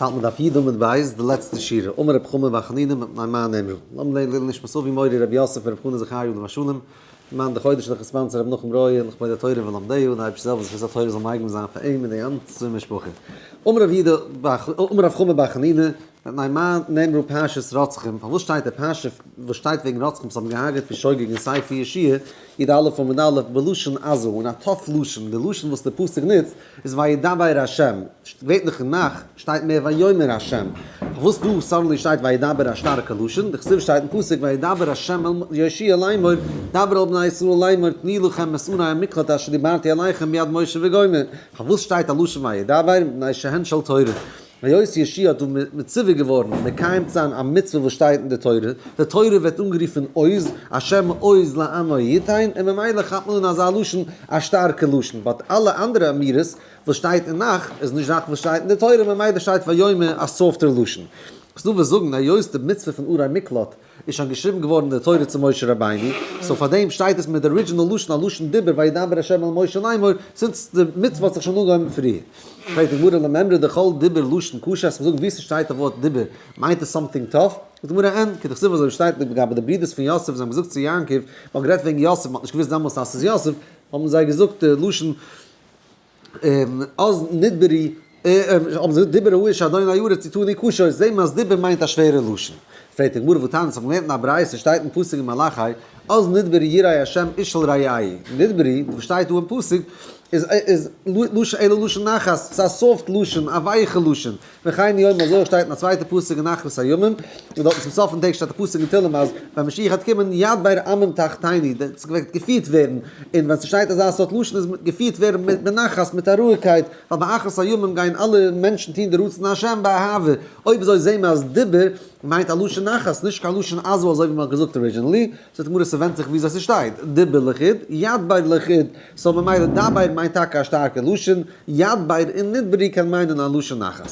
האלט מען דף י' עמוד ב', די לעצטע שורה, אמר רב חמא בר חנינא מפני מה נאמרו, לאמיר לערנען לעילוי נשמת אבי מורי רבי יוסף ברב חנא זכריה עליו השלום, למען די חודש לכ' sponsor רבי נחום רויע לכבוד התורה ולומדיה, און די אייבערשטער זאל זכות התורה זאל מגין זיין פאר אים און די גאנצע משפחה. אמר רב יהודה אמר רב חמא בר חנינא מפני מה נאמרו פרשת רוצחים, פארוואס שטייט די פרשה וואס שטייט וועגן רוצחים וואס האבן געהארגעט בשוגג אין ספר יהושע, י א עמוד א', בלשון עזה, אין א tough לשון, די לשון וואס די פסוק נוצט, איז וידבר ה', געווענליך אין נ"ך שטייט מער ויאמר ה', פארוואס דא suddenly שטייט וידבר א שטארקע לשון, דכתיב שטייט אין פסוק וידבר ה' אל יהושע לאמור דבר אל בני ישראל לאמור תנו לכם את ערי המקלט אשר דיברתי אליכם ביד משה וגומר, פארוואס שטייט א לשון וידבר, מפני שהן של תורה. היות יהושע האט דא מצווה געווארן מקיים צו זיין א מצוה וואס שטייט אין די תורה, די תורה ווערט אנגערופן עוז, השם עוז לעמו יתן, און ממילא כאפט מען אן אזא לשון, א שטארקע לשון, but אלע אנדערע אמירות וואס שטייט אין נ"ך איז נישט זאכן וואס שטייט אין די תורה, ממילא שטייט ויאמר א soft ער לשון. ס'דא וואס זאגן היות די מצוה פון ערי מקלט איז שוין געשריבן געווארן אין די תורה צו משה רבינו, so פאר דעם שטייט עס מיט די original לשון, א לשון דיבור וידבר ה' אל משה לאמור, since די מצוה האט זיך שוין אנגעהויבן פריער. פרעגט די גמרא למימרא דכל דיבור לשון קשה, אז מ'זאגט וואו ס'שטייט א ווארט דיבור מיינט עס something tough? זאגט די גמרא אין, כדכתיב אזוי ווי שטייט לגבי די ברידערס פון יוסף, זיי האבן געזאגט צו יעקב, מ'האט גערעדט וועגן יוסף, מ'האט נישט געוואוסט דעמאלס אז ס'איז יוסף, האבן זיי געזאגט די לשון אז נדברי, האבן זיי געזאגט דיבר האיש אדון הארץ אתנו קשות, זעהט מען אז דיבר מיינט א שווערע לשון. פרעגט די גמרא והתניא, האט מען געלערנט אין א ברייתא, שטייט אין פסוק אין מלאכי, אז נדברו יראי השם איש אל רעהו, נדברו, וואס שטייט דא אין פסוק, איז איז לשון אלא לשון נחת, ס'איז א soft לשון, א ווייכע לשון, וכן הוא אומר אזוי אויך שטייט אין א צווייטע פסוק אין אחרית הימים, און דארטן צום סוף פון טעג שטייט א פסוק אין תהלים אז ווען משיח וועט קומען ידבר עמים תחתינו, דאס וועט געפירט ווערן, און ווען ס'שטייט אזא סארט לשון איז געפירט ווערן מיט בנחת מיט א רואיגקייט, ווייל באחרית הימים גייען אלע מענטשן טון די רצון השם באהבה, אויב אזוי זעהן מיר אז דיבור מיינט א לשון נחת, נישט קיין לשון עזה אזוי ווי מ'האט געזאגט originally, זאגט די גמרא ס'ווענדט זיך וויאזוי ס'שטייט, דיבור לחוד, ידבר לחוד, so ממילא דבר מיינט טאקע א שטארקע לשון, ידבר און נדברו קען מיינען א לשון נחת.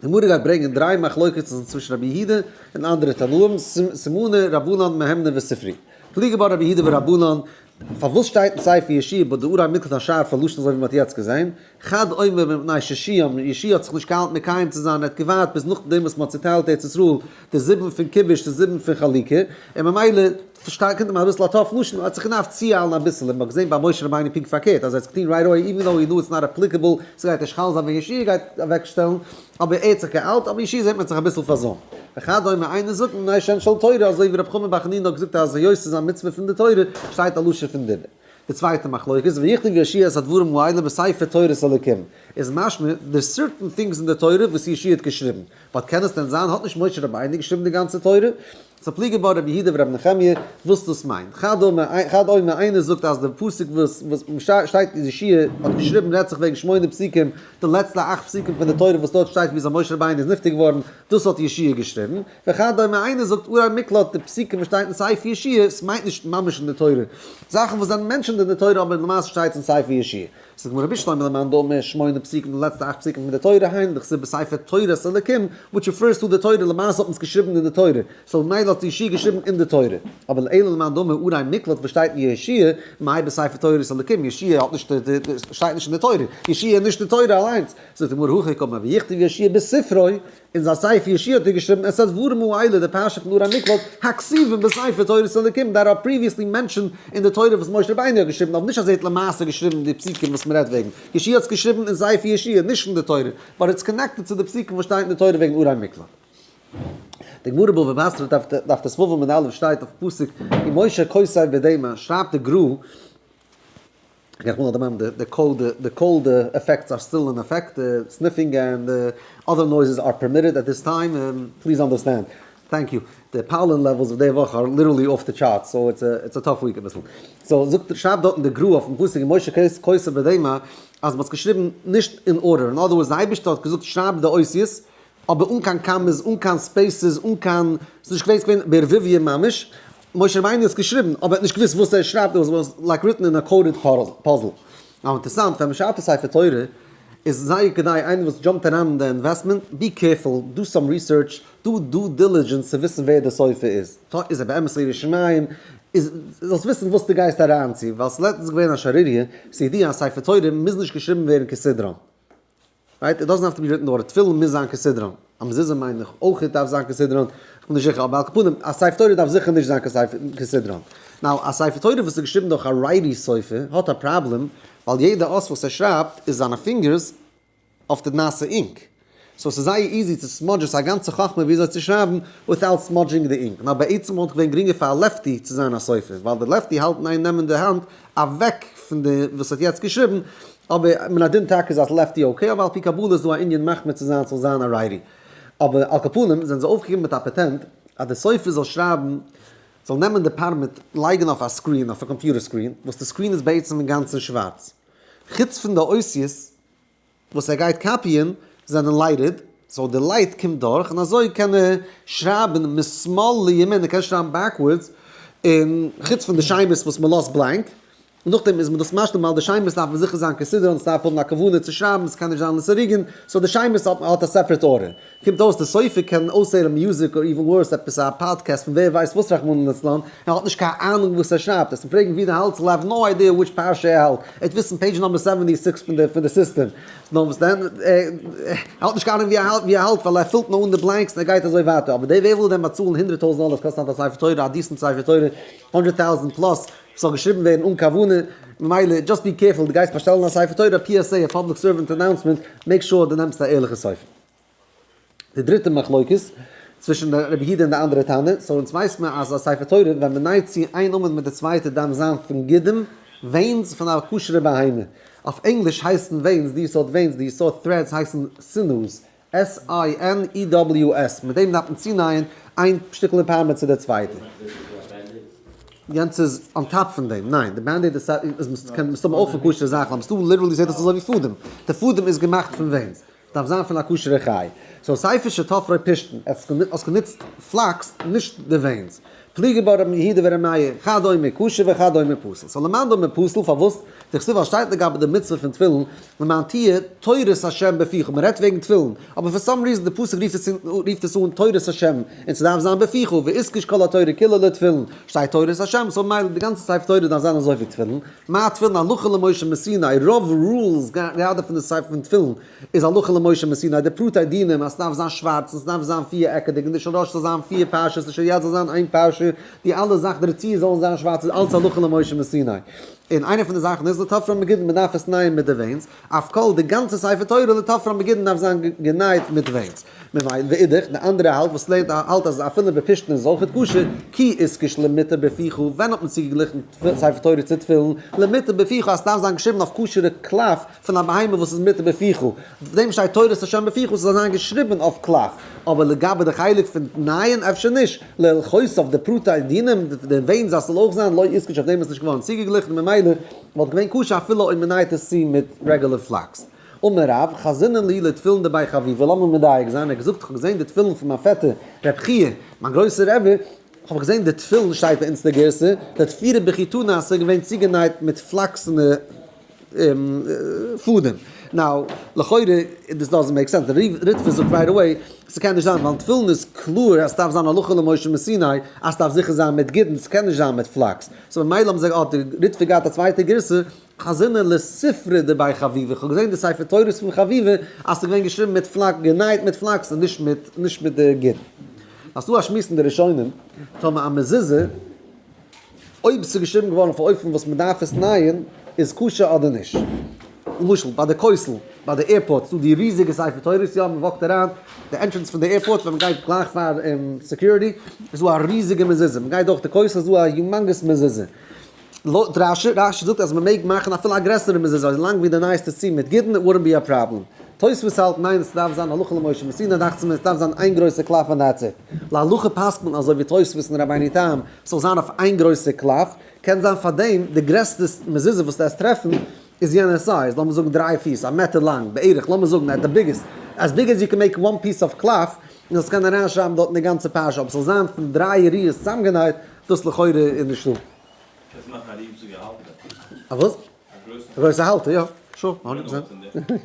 די גמרא גייט ברענגען דריי מחלוקת'ן צווישן רבי יהודה און אנדערע תנאים, סימנא, רבנן, מהימנא וספרי. פליגי בה רבי יהודה ורבנן, פארוואס שטייט אין ספר יהושע ביי די ערי מקלט א שארפע לשון אזוי ווי מ'האט יעצט געזען? חד אומר מפני ששיהם, יהושע האט זיך נישט געהאלטן מקיים צו זיין, ער האט געווארט ביז נאכדעם וואס מ'האט צוטיילט ארץ ישראל, די זיבן פון כיבוש, די זיבן פון חלוקה, און ממילא פארשטייט קומט אים אביסל א tough לשון, ער האט זיך געדארפט צואיילן אביסל, און מ'האט געזען ביי משה רבינו פונקט פארקערט, אז ער האט עס געטון right away even though he knew it's not applicable, ס'גייט נישט חל זיין ווען יהושע גייט אוועקשטעלן, אבער ער האט זיך געאיילט, אבער יהושע זעט מען האט זיך אביסל פארזוימט. וכדומה איינער זאגט מפני שהן של תורה, אזוי ווי רב חמא בר חנינא האט געזאגט אז היות ס'איז א מצוה פון די תורה, שטייט א לשון פון דיבור. די צווייטע מחלוקת, ויכתוב יהושע את הדברים האלה בספר תורת אלוקים, איז משמע there's certain things אין די תורה וואס יהושע האט געשריבן, but קען עס דען זיין האט נישט משה רבינו געשריבן די גאנצע תורה? ס'איז פליגי בה רבי יהודה ורבי נחמיה וואס דאס מיינט. חד אומר איינער זאגט אז די פסוק וואס וואס שטייט אז יהושע האט געשריבן רעדט זיך וועגן שמונה פסוקים, די לעצטע אכט פסוקים פון די תורה וואס דארט שטייט וויאזוי משה רבינו איז נפטר געווארן, דאס האט יהושע געשריבן. וחד אומר איינער זאגט ערי מקלט די פסוקים וואס שטייט אין ספר יהושע, ס'מיינט נישט ממש אין די תורה, זאכן וואס זענען mentioned אין די תורה אבער למעשה שטייט אין ספר יהושע. זאגט גמרא בשלמא למאן דאמר שמונה פסוקים די לעצטע אכט פסוקים פון די תורה היינו דכתיב בספר תורת אלקים which refers to די תורה למעשה האט מען עס געשריבן אין די תורה so ממילא האט יהושע געשריבן אין די תורה אבער אלא למאן דאמר ערי מקלט וואס שטייט אין יהושע מאי בספר תורת אלקים יהושע האט נישט שטייט נישט אין די תורה יהושע איז נישט די תורה אליינס זאגט די גמרא הכי קאמר ויכתוב יהושע בספרו אין זיין ספר יהושע האט ער געשריבן את הדברים האלה די פרשה פון ערי מקלט הכתובים בספר תורת אלוקים that are previously mentioned אין די תורה וואס משה רבינו האט געשריבן אבער נישט אז ער האט למעשה געשריבן די פסוקים וואס מ'רעדט וועגן יהושע האט עס געשריבן אין ספר יהושע נישט אין די תורה but it's connected צו די פסוקים וואס שטייט אין די תורה וועגן ערי מקלט. די גמרא בבא בתרא דף ט"ו עמוד א' שטייט אויף פסוק ומשה כותב בדמע שרייבט די גר"א איך וויל נאר דערמאנען די cold די cold effects are still in effect, די sniffing and די other noises are permitted at this time, please understand. Thank you. די pollen levels אויף די וואך are literally off די charts, so it's a tough week אביסל. so זאגט שרייבט דארטן די גר"א אויפן פסוק ומשה כותב בדמע אז מ'האט עס געשריבן נישט אין order, אין other words די אייבערשטער האט געזאגט שרייב די אותיות אבער אן קיין commas, אן קיין spaces, אן קיין, ס'איז נישט געווען, ס'איז געווען בערבוביה ממש, משה רבינו האט עס געשריבן, אבער ער האט נישט געוואוסט וואס ער שרייבט, it was like written in a coded puzzle. נאר אינטערסאנט, ווען מ'שרייבט א ספר תורה, איז זייער כדאי איינער וואס jump ט אריין אין די investment, be careful, do some research, do due diligence צו וויסן ווער דער סופר איז. איז ער באמת א ירא שמים, איז, זאלסט וויסן וואס דו גייסט אריינצו, ווייל ס'איז לעצטנס געווען א שערוריה, ס'איז ידוע אז ספר תורה מוז נישט געשריבן ווערן כסדרן. Right? It doesn't have to be written in order. תפילין מוז זיין כסדרן. א מזוזה מיין איך אויך דארף זיין כסדרן. איך בין נישט זיכער, אבער על כל פנים, א ספר תורה דארף זיכער נישט זיין כסדרן. Now, א ספר תורה וואס איז געשריבן דורך א righty סופר האט א פראבלעם, ווייל יעדע אות וואס ער שרייבט איז זיינע fingers אויף די נאסע ink. So ס'איז זייער easy צו smudge ען, ס'איז א גאנצע חכמה וויאזוי צו שרייבן without smudging די ink. נאר בעצם וואלט געווען גרינגער פאר א lefty צו זיין א סופר, ווייל די lefty האלט אין איין נעמען די האנט אוועק פון די וואס האט יעצט געשריבן, אבער מן הדין טאקע איז א lefty okay, אבער על פי קבלה איז דא א ענין מחמיר צו זיין ס'זאל זיין א righty. אבער על כל פנים זענען זיי אויפגעקומען מיט א פאטענט אז די סופר זאל שרייבן, זאל נעמען די פארמעט לייגן אויף א screen, אויף א computer screen, וואס די screen איז בעצם אינגאנצן שווארץ, חוץ פון די אותיות וואס ער גייט copy ען זענען lighted, so די light קומט דורך און אזוי קען ער שרייבן משמאל לימין, ער קען שרייבן backwards, און חוץ פון די שמות וואס מען לאזט blank, נאכדעם איז מען דאס משלים ווייל די שמות דארף מען זיכער זיין כסדר און ס'דארף האבן א כוונה צו שרייבן, ס'קען נישט זיין לסירוגין, so די שמות האט א separate order. קומט אויס די סופר קען אויסהערן music or even worse עפעס א פאדקעסט פון ווער ווייסט וואס רחמנא לצלן, ער האט נישט קיין אהנונג וואס ער שרייבט, עס אים פרעגן ווי די האלטסט he'll have no idea which פרשה ער האלט, ער וועט וויסן page number 76 פון די סיסטעם, נאר וואס דען, ער האט נישט קיין אהנונג ווי ער האלט ווייל ער fill ט נאר אן די blanks און ער גייט אזוי ווייטער, אבער דער ווער וויל דען באצאלן 100,000 דאלער, עס קאסט היינט א ספר תורה, א decent ספר תורה, 100,000 plus, ס'זאל געשריבן ווערן אן כוונה, ממילא just be careful, דו גייסט באשטעלן א ספר תורה, PSA, א public servant announcement, make sure דו נעמסט א ערליכע סופר. די דריטע מחלוקת, צווישן די רבי יהודה און די אנדערע תנא, so אונז ווייסט מען אז א ספר תורה ווען מען נייט צו איין עמוד מיט די צווייטע דארף זיין פון גידים, veins פון א כשר'ע בהמה. אויף ענגליש הייסן veins, די סארט veins, די סארט threads הייסן sinews, SINEWS, מיט דעם דארף מען צונייען איין שטיקל אין פארמעט צו די צווייטע. יענץ איז on top פון דעם, ניין, די band-aid איז קען מסתמא אויך פון כשר'ע זאכן, אבער ס'דא literally זעט אויס אזוי ווי פאדעם, די פאדעם איז געמאכט פון veins, דארף זיין פון א כשר'ע חי. So ספר שתפרו פשתן, עס האסט גענוצט flax נישט די veins. פליגי בה רבי יהודה ורבי מאיר, חד אומר כשר וחד אומר פסול. So למאן דאמר פסול פארוואס? דכתיב ווייל שטייט לגבי די מצוה פון תפילין, למען תהיה תורת השם בפיך, מען רעדט וועגן תפילין, אבער for some reason די פסוק רופט עס אן תורת השם, און ס'דארף זיין בפיך, ואיתקש כל התורה כולה לתפילין, שטייט תורת השם, so מילא די גאנצע ספר תורה דארף זיין אזוי ווי תפילין, מה תפילין הלכה למשה מסיני, רוב rules גראדע פון די ספר פון תפילין איז הלכה למשה מסיני, די פרטי דינים אז ס'דארף זיין שווארץ און ס'דארף זיין פיר עקעדיג און די של ראש זאל זיין פיר פרשות די של יד זאל זיין איין פרשה, די אלע זאכן די רצועות זאלן זיין שווארץ איז אלץ הלכה למשה מסיני. און איינע פון די זאכן איז לתפרם בגידין מען דארף עס נייען מיט די veins, אויף כל די גאנצע ספר תורה לתפרם בגידין דארף זיין גענייט מיט veins. ממילא ואידך, די אנדערע האלט וואס לערנט האלט אז אפילו בפשתן איז אויכעט כשר, כי איתקש למותר בפיך, ווען האט מען צוגעגליכן ספר תורה צו תפילין, למותר בפיך אז ס'דארף זיין געשריבן אויף כשר'ע קלף פון א בהמה וואס איז מותר בפיך, אויף דעם שטייט תורת השם בפיך ס'זאל זיין געשריבן אויף קלף, אבער לגבי די חלק פון נייען אפשר נישט, להלכותיו די פרטי דינים, די veins אז ס'זאל אויך זיין לא איתקש אויף דעם איז נישט געווארן צוגעגליכן ממילא וואלט געווען כשר אפילו אויב מ'נייט עס צו מיט regular flax. אמר רב, חזינן להו לתפילין דבי חביבא, לאמיר מדייק זיין, ער האט געזאגט איך האב געזען די תפילין פון מיין פעטער רב חייא, מיין גרויסער רבי, איך האב געזען די תפילין שטייט ביי אונז די גירסא, די תפירה בחיתונה אז ס'איז געווען צוגענייט מיט פלאקסענע פאדעם. Now, לכאורה, this doesn't make sense, די ריטב"א זאגט right away, ס'קען נישט זיין, ווייל תפילין איז קלאר אז ס'דארף זיין הלכה למשה מסיני, אז ס'דארף זיכער זיין מיט גידין, ס'קען נישט זיין מיט flax. So ממילא האבן זיי האט די ריטב"א געהאט א צווייטע גירסא, חזינן לספרי דבי חביבא, איך האב געזען די ספר תורות פון חביבא אז ס'איז געווען געשריבן מיט flax, גענייט מיט flax און נישט מיט נישט מיט די גידין. אז ס'דא א שמועס אין די ראשונים, טאמער א מזוזה, אויב ס'איז געשריבן געווארן אויף א אופן וואס מ'דארף עס נייען, איז כשר אדער נישט. למשל ביי די כותל, ביי די airport, ס'דא די ריזיגע ספר תורות, יא מ'וואקט אריין, די entrance פון די airport ווען מ'גייט גלייך פאר security, איז דא א ריזיגע מזוזה, מ'גייט דורך די כותל איז דא א humongous מזוזה. לויט רש"י, רש"י זאגט אז מ'מעג מאכן אפילו א גרעסערע מזוזה אזוי לאנג ווי די נייעסט עס צו מיט גידין, it wouldn't be a problem. תוספות האלט ניין עס דארף זיין הלכה למשה מסיני דאכט זיך מיר עס דארף זיין איין גרויסע קלף און that's it. להלכה פסק'נט מען אזוי ווי תוספות און רבינו תם ס'זאל זיין אויף איין גרויסע קלף, קען זיין פאר דעם די גרעסטע מזוזה וואס דו עסט טרעפן איז יענע size, לאמיר זאגן 3 פיס, א מעטער לאנג בערך, לאמיר זאגן at the biggest, as big as you can make one piece of קלף, און זאלסט קענען אריינשרייבן דארטן די גאנצע פרשה, אבער ס'זאל זיין פון דריי יריעות צוזאמגענייט, דאס לכאורה איז נישטא. קענסט מאכן א ריזיגע האלטער. א וואס? א גרויסע. א גרויסע האלטער, יא. Sure, 100%.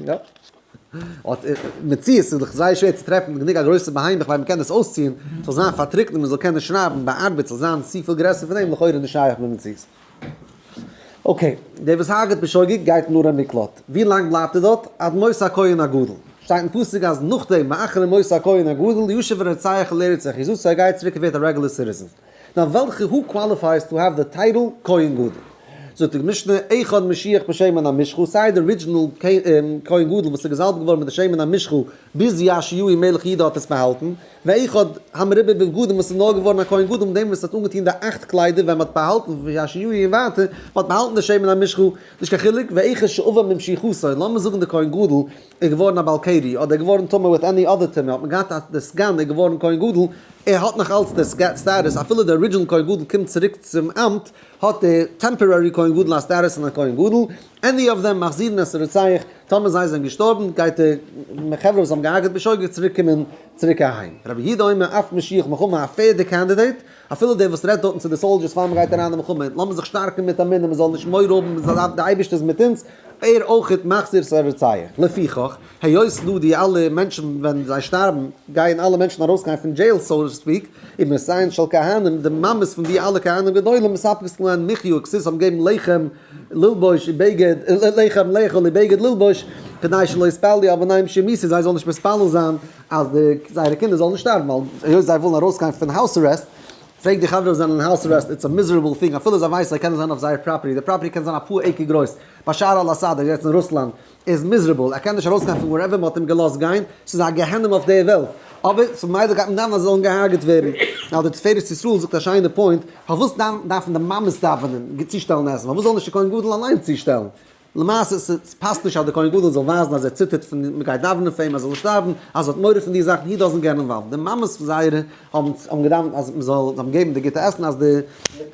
יא. אט מציאות איז דאך זייער שווער צו טרעפן גענוג א גרויסע בהמה, כ'מיין מ'קען דאס אויסציען, ס'זאל זיין פארטריקנט און מ'זאל קענען שרייבן ביי ארבעט ס'זאל זיין צופיל גרעסער פון דעם, לכאורה נישט שייך במציאות. Okay, דער וואס הרג'ט בשוגג גייט אין ערי מקלט. ווי לאנג בלייבט ער דארט? עד מות הכהן הגדול. שטייט אין פסוק אז נאכדעם ואחרי מות הכהן הגדול ישוב הרוצח אל ארץ אחוזתו ער גייט צוריק און ווערט א regular citizen. Now וועלכע who qualifies to have the title כהן גדול? זאגט די משנה אחד משיח בשמן המשחה סיי די original כהן גדול וואס איז געזאלבט געווארן מיט די שמן המשחה ביז יאשיהו מלך יהודה האט עס באהאלטן, ואחד המרובה בבגדים וואס איז נאר געווארן א כהן גדול מיט דעם וואס האט אנגעטון די אכט קליידער ווען מ'האט באהאלטן פון יאשיהו און ווייטער, מ'האט באהאלטן די שמן המשחה, נישט קיין חילוק, ואחד שאבד ממשיחתו, לאמיר זאגן די כהן גדול איז געווארן א בעל קרי אדער געווארן טמא with any other טומאה האט מען געהאט אז די סגן איז געווארן כהן גדול, ער האט נאך אלץ די status אפילו די original כהן גדול קומט צוריק צום אמט האט די temporary כהן גדול א status פון א כהן גדול, any of them מחזירין את הרוצח, טאמער זיי זענען געשטארבן גייט די חברה וואס האבן געהארגעט בשוגג צוריק קומען צוריק אהיים. רבי יהודה אומר אף משיח מלחמה א פערדע candidate, אפילו דער וואס רעדט דארטן צו די soldiers פאר מען גייט אריין אין מלחמה, לאמיר זיך שטארקן מיט אמונה מען זאל נישט מורא האבן, מען זאל די אייבערשטער איז מיט אונז, ער אויכעט מחזיר את הרוצח. לפיכך, היות דא די אלע מענטשן ווען זיי שטארבן גייען אלע מענטשן ארויסגיין פון jail so to speak, אמהותיהן של כהנים, די מאמעס פון די אלע כהנים גדולים מספקות להן מחיה וכסות האבן געבן לחם ללבוש ובגד, לחם לאכול ובגד ללבוש, כדי שלא יתפללו על בניהם שימותו, זיי זאלן נישט מתפלל זיין אז די זייערע קינדער זאלן נישט שטארבן, ווייל היות זיי ווילן ארויסגיין פון house arrest, פרעג די חברה וואס זענען אין house arrest, it's a miserable thing, אפילו זיי ווייסן זיי קענען זיין אויף זייער property, די property קען זיין אפאר acre גרויס, באשאר אל אסאד איז יעצט אין רוסלאנד, איז miserable, ער קען נישט ארויסגיין פון wherever מ'האט אים געלאזט גיין, ס'איז א גיהנום אויף די וועלט, אבער ס'איז ממילא גייט מען דאווענען אז זיי זאלן געהארגעט ווערן. Now די תפארת ישראל זאגט א שיינע point, פארוואס דארפן די מאמעס דאווענען, צושטעלן עסן, פארוואס זאל נישט די כהן גדול אליין צושטעלן? למעשה ס'פאסט נישט אז די כהן גדול זאל ווייזן אז ער ציטערט פון מ'גייט דאווענען פאר אים אז ער זאל שטארבן, אז ער האט מורא פון די זאכן, he doesn't get involved. די מאמעס זייערע האבן האבן געדאווענט אז מ'זאל זיי האבן געגעבן די גוטע עסן אז די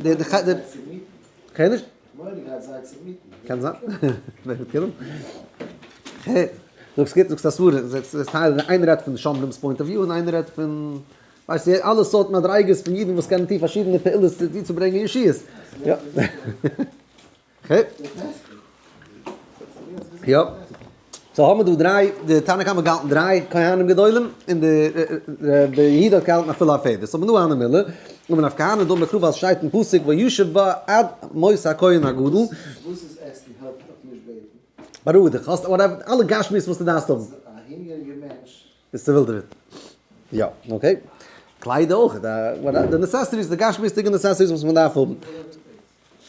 די די די נישט? קען זיין. ווער וועט קומען? זאגסט גוט, זאגסט א סברה, זאגסט איינער רעדט פון שומרים'ס point of view און איינער רעדט פון ווייסט איר, אלע סארט מדריגות פון אידן וואס קענען טון פארשידענע פעולות צו ברענגען ישועות. יא. Okay. יא. So האבן מיר דא דריי, די תנא קמא געהאלטן דריי כהנים גדולים, און די רבי יהודה האט געהאלטן אפילו א פערדע. So האבן מיר דא אן מילה, און מען אויף כהנא דא מקרא ווייל ס'שטייט אין פסוק וישב בה עד מות הכהן הגדול. וואס איז עסן העלפט אויף נישט בעטן? בארואיג דיך, האסט whatever, אלע גשמיות וואס דו דארפסט האבן. א הונגעריגער מענטש. איז צעווילדעוועט. יא, okay. קליידער אויך, די necessities, די גשמיות'דיגע necessities וואס מען דארף האבן.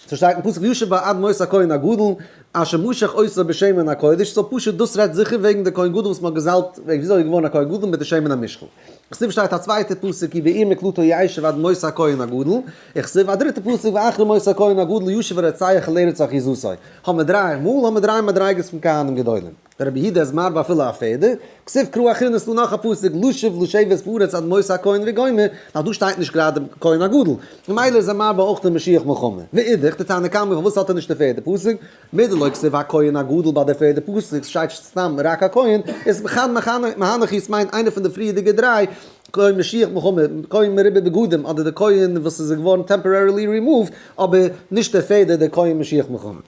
ס'שטייט אין פסוק ישב בה עד מות הכהן הגדול, אשר משח אותו בשמן הקודש, so פשוט דאס רעדט זיכער וועגן די כהן גדול וואס מ'האט געזאלבט, וועגן וויאזוי איז געווארן א כהן גדול מיט די שמן המשחה. כתיב שטייט א צווייטע פסוק כי בעיר מקלטו ישב עד מות הכהן הגדול, וכתיב א דריטע פסוק ואחרי מות הכהן הגדול ישוב הרוצח אל ארץ אחוזתו. האבן מיר דריי מאל האבן מיר דריי מדריגות פון כהנים גדולים. רבי יהודה איז מרבה אפילו א פערדע, כתיב קרא אחרינא ס'דא נאך א פסוק לשוב לשבת בארץ עד מות הכהן וגומר, נאר דא שטייט נישט גראדע כהן הגדול, ממילא איז ער מרבה אויך די משיח מלחמה. ואידך, די תנא קמא פארוואס האט ער נישט די פערדע פסוק? מדלא כתיב הכהן הגדול ביי די פערדע פסוק שטייט סתם רק הכהן, איז חד מהנך ס'מיינט איינער פון די פריערדיגע דריי, כהן משיח מלחמה, כהן מרובה בגדים, אדער די כהן וואס איז געווארן טעמפארערילי רימאווד, אבער נישט דער פערדע דער כהן משיח מלחמה.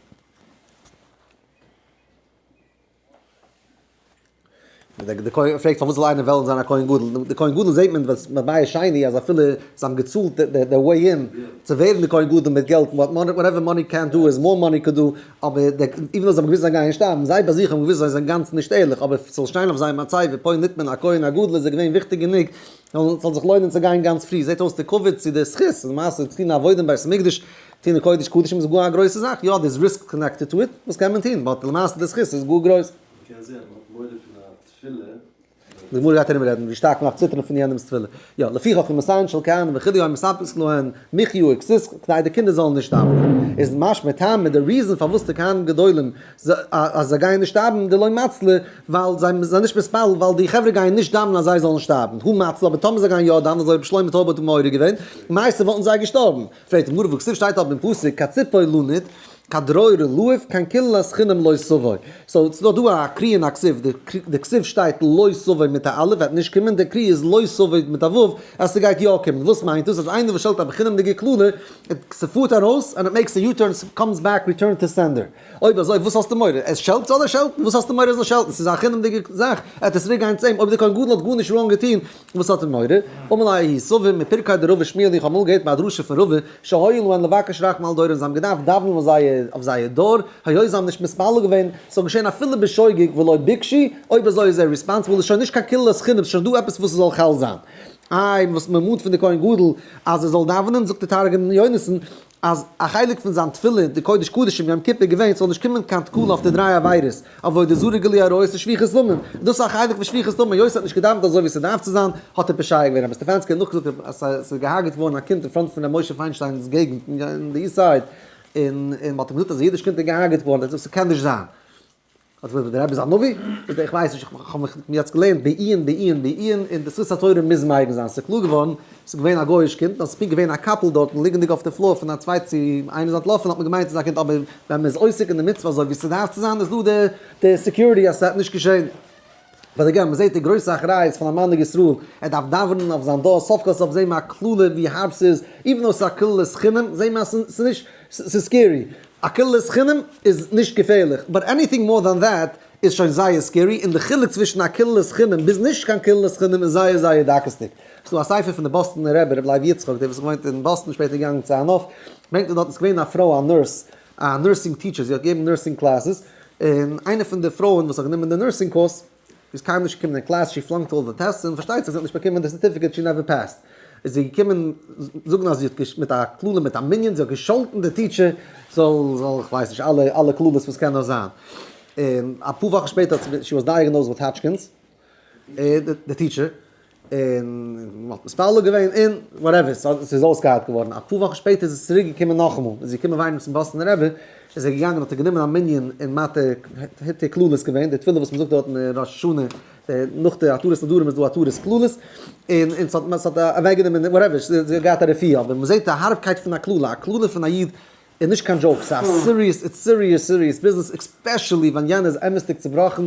די כהן פרעגט פארוואס זאל איינער וועלן זיין א כהן גדול, די כהן גדול זעט מען וואס בבית שני אז אפילו זיי האבן געצאלט די way אין צו ווערן די כהן גדול מיט געלט, whatever money can do is more money could do, אבער even though זיי האבן געוואוסט זיי גייען שטארבן, זיי ביי זיך האבן געוואוסט זיי זענען גאנץ נישט ערליך, אבער ס'זאל שטיין אויף זייער מצבה פה נטמן הכהן הגדול איז געווען וויכטיג גענוג זאל זיך לוינען צו גיין גאנץ פרי, זעט אויס די כבוד צו די זכות, למעשה צו טון עבודה אין בית המקדש. טון אין קודש קדשים איז גאר א גרויסע זאך, יא there's risk connected to it, וואס קען מען טון, but למעשה די זכות איז גאר גרויס. מ'קען זען אז מ'האט מורא פון א תפילה. די גמרא גייט ארום רעדן ווי שטארק מ'דארף ציטערן פון יענעמ'ס תפילה. יא, לפיכך אמהותיהן של כהנים וכו' היו מספקות להן מחיה וכסות כדי די קינדער זאלן נישט שטארבן. איז משמע טעם מיט די reason פארוואס די כהנים גדולים אז זיי גייען נישט שטארבן דלא מצלי ווייל זיי זענען נישט מתפלל ווייל די חברה גייען נישט דאווענען אז זיי זאלן שטארבן. הא מצלי אבער טאמער זיי גייען יא דאווענען אזוי רבי שלמה טויב האט מעורר געווען, למעשה וואלטן זיי געשטארבן. פרעגט די גמרא והכתיב שטייט אבער אין פסוק כציפור לנוד כדרור לעוף קיין קללת חינם לא תבוא, so ס'איז דא דא א קרי און א כתיב, די כתיב שטייט לא תבוא מיט א אלף וועט נישט קומען, די קרי איז לא תבוא מיט א ו' אז ס'גייט יא קומען, וואס מיינט דאס אז איינער וואס שעלט א בחינם'דיגע קללה, ס'פארט ארויס and it makes a U-turn comes back return to sender. אויב אזוי וואס האסטו מורא? עס שעלט זאל ער שעלטן, וואס האסטו מורא ער זאל שעלטן? ס'איז א חינם'דיגע זאך, ער וועט עס צוריק גיין צו אים, אויב דער כהן גדול האט גארנישט wrong געטון, וואס האט ער מורא? אמר ליה ההוא סבא מפרקיה דרבא שמיע לי, איך האב אמאל געהערט ביי א דרשה פון רבא, שהיו להן לבקש רחמים על דורן, זיי האבן געדארפט דאווענען וואס זייער. אויף זייער דור, היות זיי האבן נישט מתפלל געווען, ס'זאל געשען אפילו בשוגג ולא ביקשו, אויב אזוי איז ער responsible, איז שוין נישט קיין קללת חינם, ס'איז שוין דא עפעס וואס ס'זאל חל זיין. איי וואס מ'מאנט פון די כהן גדול אז ער זאל דאווענען, זאגט די תרגום יונתן אז א חלק פון זיין תפילה אין די קודש קדשים יום כיפור איז געווען ס'זאל נישט קומען קיין תקלה אויף די דריי עבירות, עבודה זרה גילוי עריות און שפיכות דמים, דאס איז א חלק פון שפיכות דמים, היות ער האט נישט געדאווענט אזוי ווי ס'דארף צו זיין, האט ער פושע געווען. רבי סטעפאנסקי האט נאכגעזאגט אז ס'איז געהארגעט געווארן א קינד אין front פון רבי משה פיינשטיינ'ס געגנט אין די east side, און מ'האט אים געזאגט אז א אידיש קינד איז געהארגעט געווארן, ער האט געזאגט ס'קען נישט זיין. האט געזאגט דער רבי איז א נביא? זאגט ער איך ווייס נישט, איך האב מיך יעצט געלערנט בעיון בעיון בעיון און די זכות התורה מוז מגין זיין, ס'איז קלאר געווארן ס'איז געווען א גוי'איש קינד, נאר ס'איז פונקט געווען א couple דארטן ליגענדיג אויף די floor פון א צווייט צו איינער איז אנטלאפן האט מען געמיינט ס'איז א קינד אבער ווען מ'איז עוסק אין די מצוה אזוי ווי ס'דארף צו זיין איז דא די די security אז ס'וועט נישט געשען. but again מ'זעט די גרויסע אחריות פון א מנהיג ישראל, ער דארף דאווענען אויף זיין דור, סוף כל סוף זעהן מיר א קללה ווי הארב ס'איז, even though ס'איז א קללת חינם זעהן מיר אז ס'איז נישט, ס'איז scary, א קללת חינם איז נישט געפערליך, but anything more than that איז שוין זייער scary, און די חילוק צווישן א קללת חינם ביז נישט קיין קללת חינם איז זייער זייער דקות'דיג. ס'דא א ספר פון די באסטאנער רבי, רבי לוי יצחק, דער וואס האט געוואוינט אין באסטאן שפעטער געגאנגען צו הר נוף, ברענגט ער דארטן ס'איז געווען א פרוי א nurse, א nursing teacher, זי האט געגעבן nursing classes, און איינע פון די פרויען וואס האט גענומען די nursing course, איז קיינמאל נישט געקומען אין קלאס, she flunked all the tests, און פארשטייט זיך זי האט נישט באקומען די certificate, she never passed. איז זי געקומען זאגן אז זי האט מיט א קללה מיט א מנין, זי האט געשאלטן די teacher, זאל זאל איך ווייס נישט אלע אלע קללות וואס קען נאר זיין. און אפאר וואכן שפעטער האט זי, she was diagnosed with Hodgkin's, די teacher, און מ'האט מתפלל געווען און whatever, ס'איז אויסגעהיילט געווארן. אפאר וואכן שפעטער איז עס צוריק געקומען נאכאמאל, איז זי געקומען וויינען צום באסטאנער רבי, איז ער געגאנגען האט ער גענומען א מנין און מתיר היתר קללות געווען, די תפילה וואס מ'זאגט דארט אין ראש השנה, נאך די התרת נדרים איז דא התרת קללות, און און ס'האט ס'האט אוועקגענומען whatever, זי האט געהאט א רפואה, אבער מ'זעט די הארבקייט פון א קללה, א קללה פון א איד איז נישט קיין joke, ס'איז א serious, it's serious serious business, especially ווען יענער איז אמת'דיג צובראכן,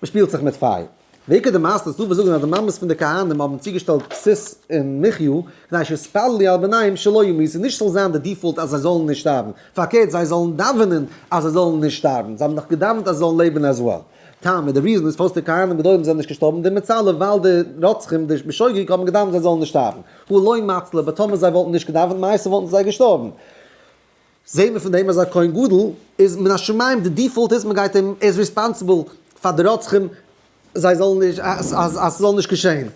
מ'שפילט זיך מיט פייער. ועיקר די מעשה איז דא וואס זאגן אז די מאמעס פון די כהנים האבן צוגעשטעלט כסות און מחי' כדי שיתפללו על בניהם שלא ימותו, נישט ס'זאל זיין די default אז זיי זאלן נישט שטארבן, פארקערט זיי זאלן דאווענען אז זיי זאלן נישט שטארבן, זיי האבן דאך געדאווענט אז זיי זאלן לעבן as well. טעמא, די reason איז פארוואס די כהנים גדולים זענען נישט געשטארבן דמצלו ווייל די רוצחים די בשוגג האבן געדאווענט זיי זאלן נישט שטארבן, הא לא מצלו אבער טאמער זיי וואלטן נישט געדאווענט מייתי וואלטן זיי געשטארבן. זעהט מען פון דעם אז א כהן גדול איז מן השמים די default איז מען גייט אים ער איז responsible פאר די רוצחים זיי זאלן נישט אז אז ס'זאל נישט געשעהן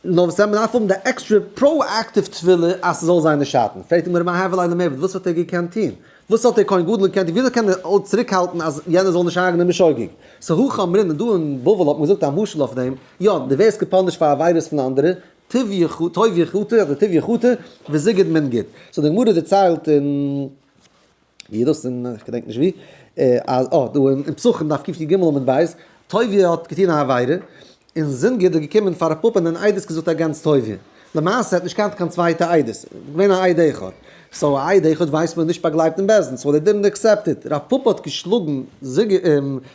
נאר וואס מען דארף האבן די עקסטרע proactive תפילה אז ס'זאל זיי נישט שאטן פרעגט אים ר' מאיר הבל אלימלך וואס האט ער געקענט טוהן וואס האט דער כהן גדול געקענט טוהן וויאזוי קען ער צוריקהאלטן אז יענער זאל נישט הרג'נען בשוגג so הכי אמרינן דא אין בבל האט מען געזאגט א משל אויף דעם יא דו ווערסט געפאנישט פאר עבירות פון אנדערע טוב יחטא אדער טוב יחטא וזיגוד מנגיד. so די גמרא דערציילט אין ווי איז דאס אין איך געדענק נישט ווי אז אה דא אין פסחים דף קי"ג עמוד ב' טוביה האט געטון א עבירה און זינגוד איז געקומען פאר רב פפא און עדות געזאגט against טוביה למעשה האט נישט געהאט קיין צווייטע עדות געווען א עד אחד so א עד אחד ווייסט מען נישט באגלייבט אין בית דין so they didn't accept it רב פפא האט געשלאגן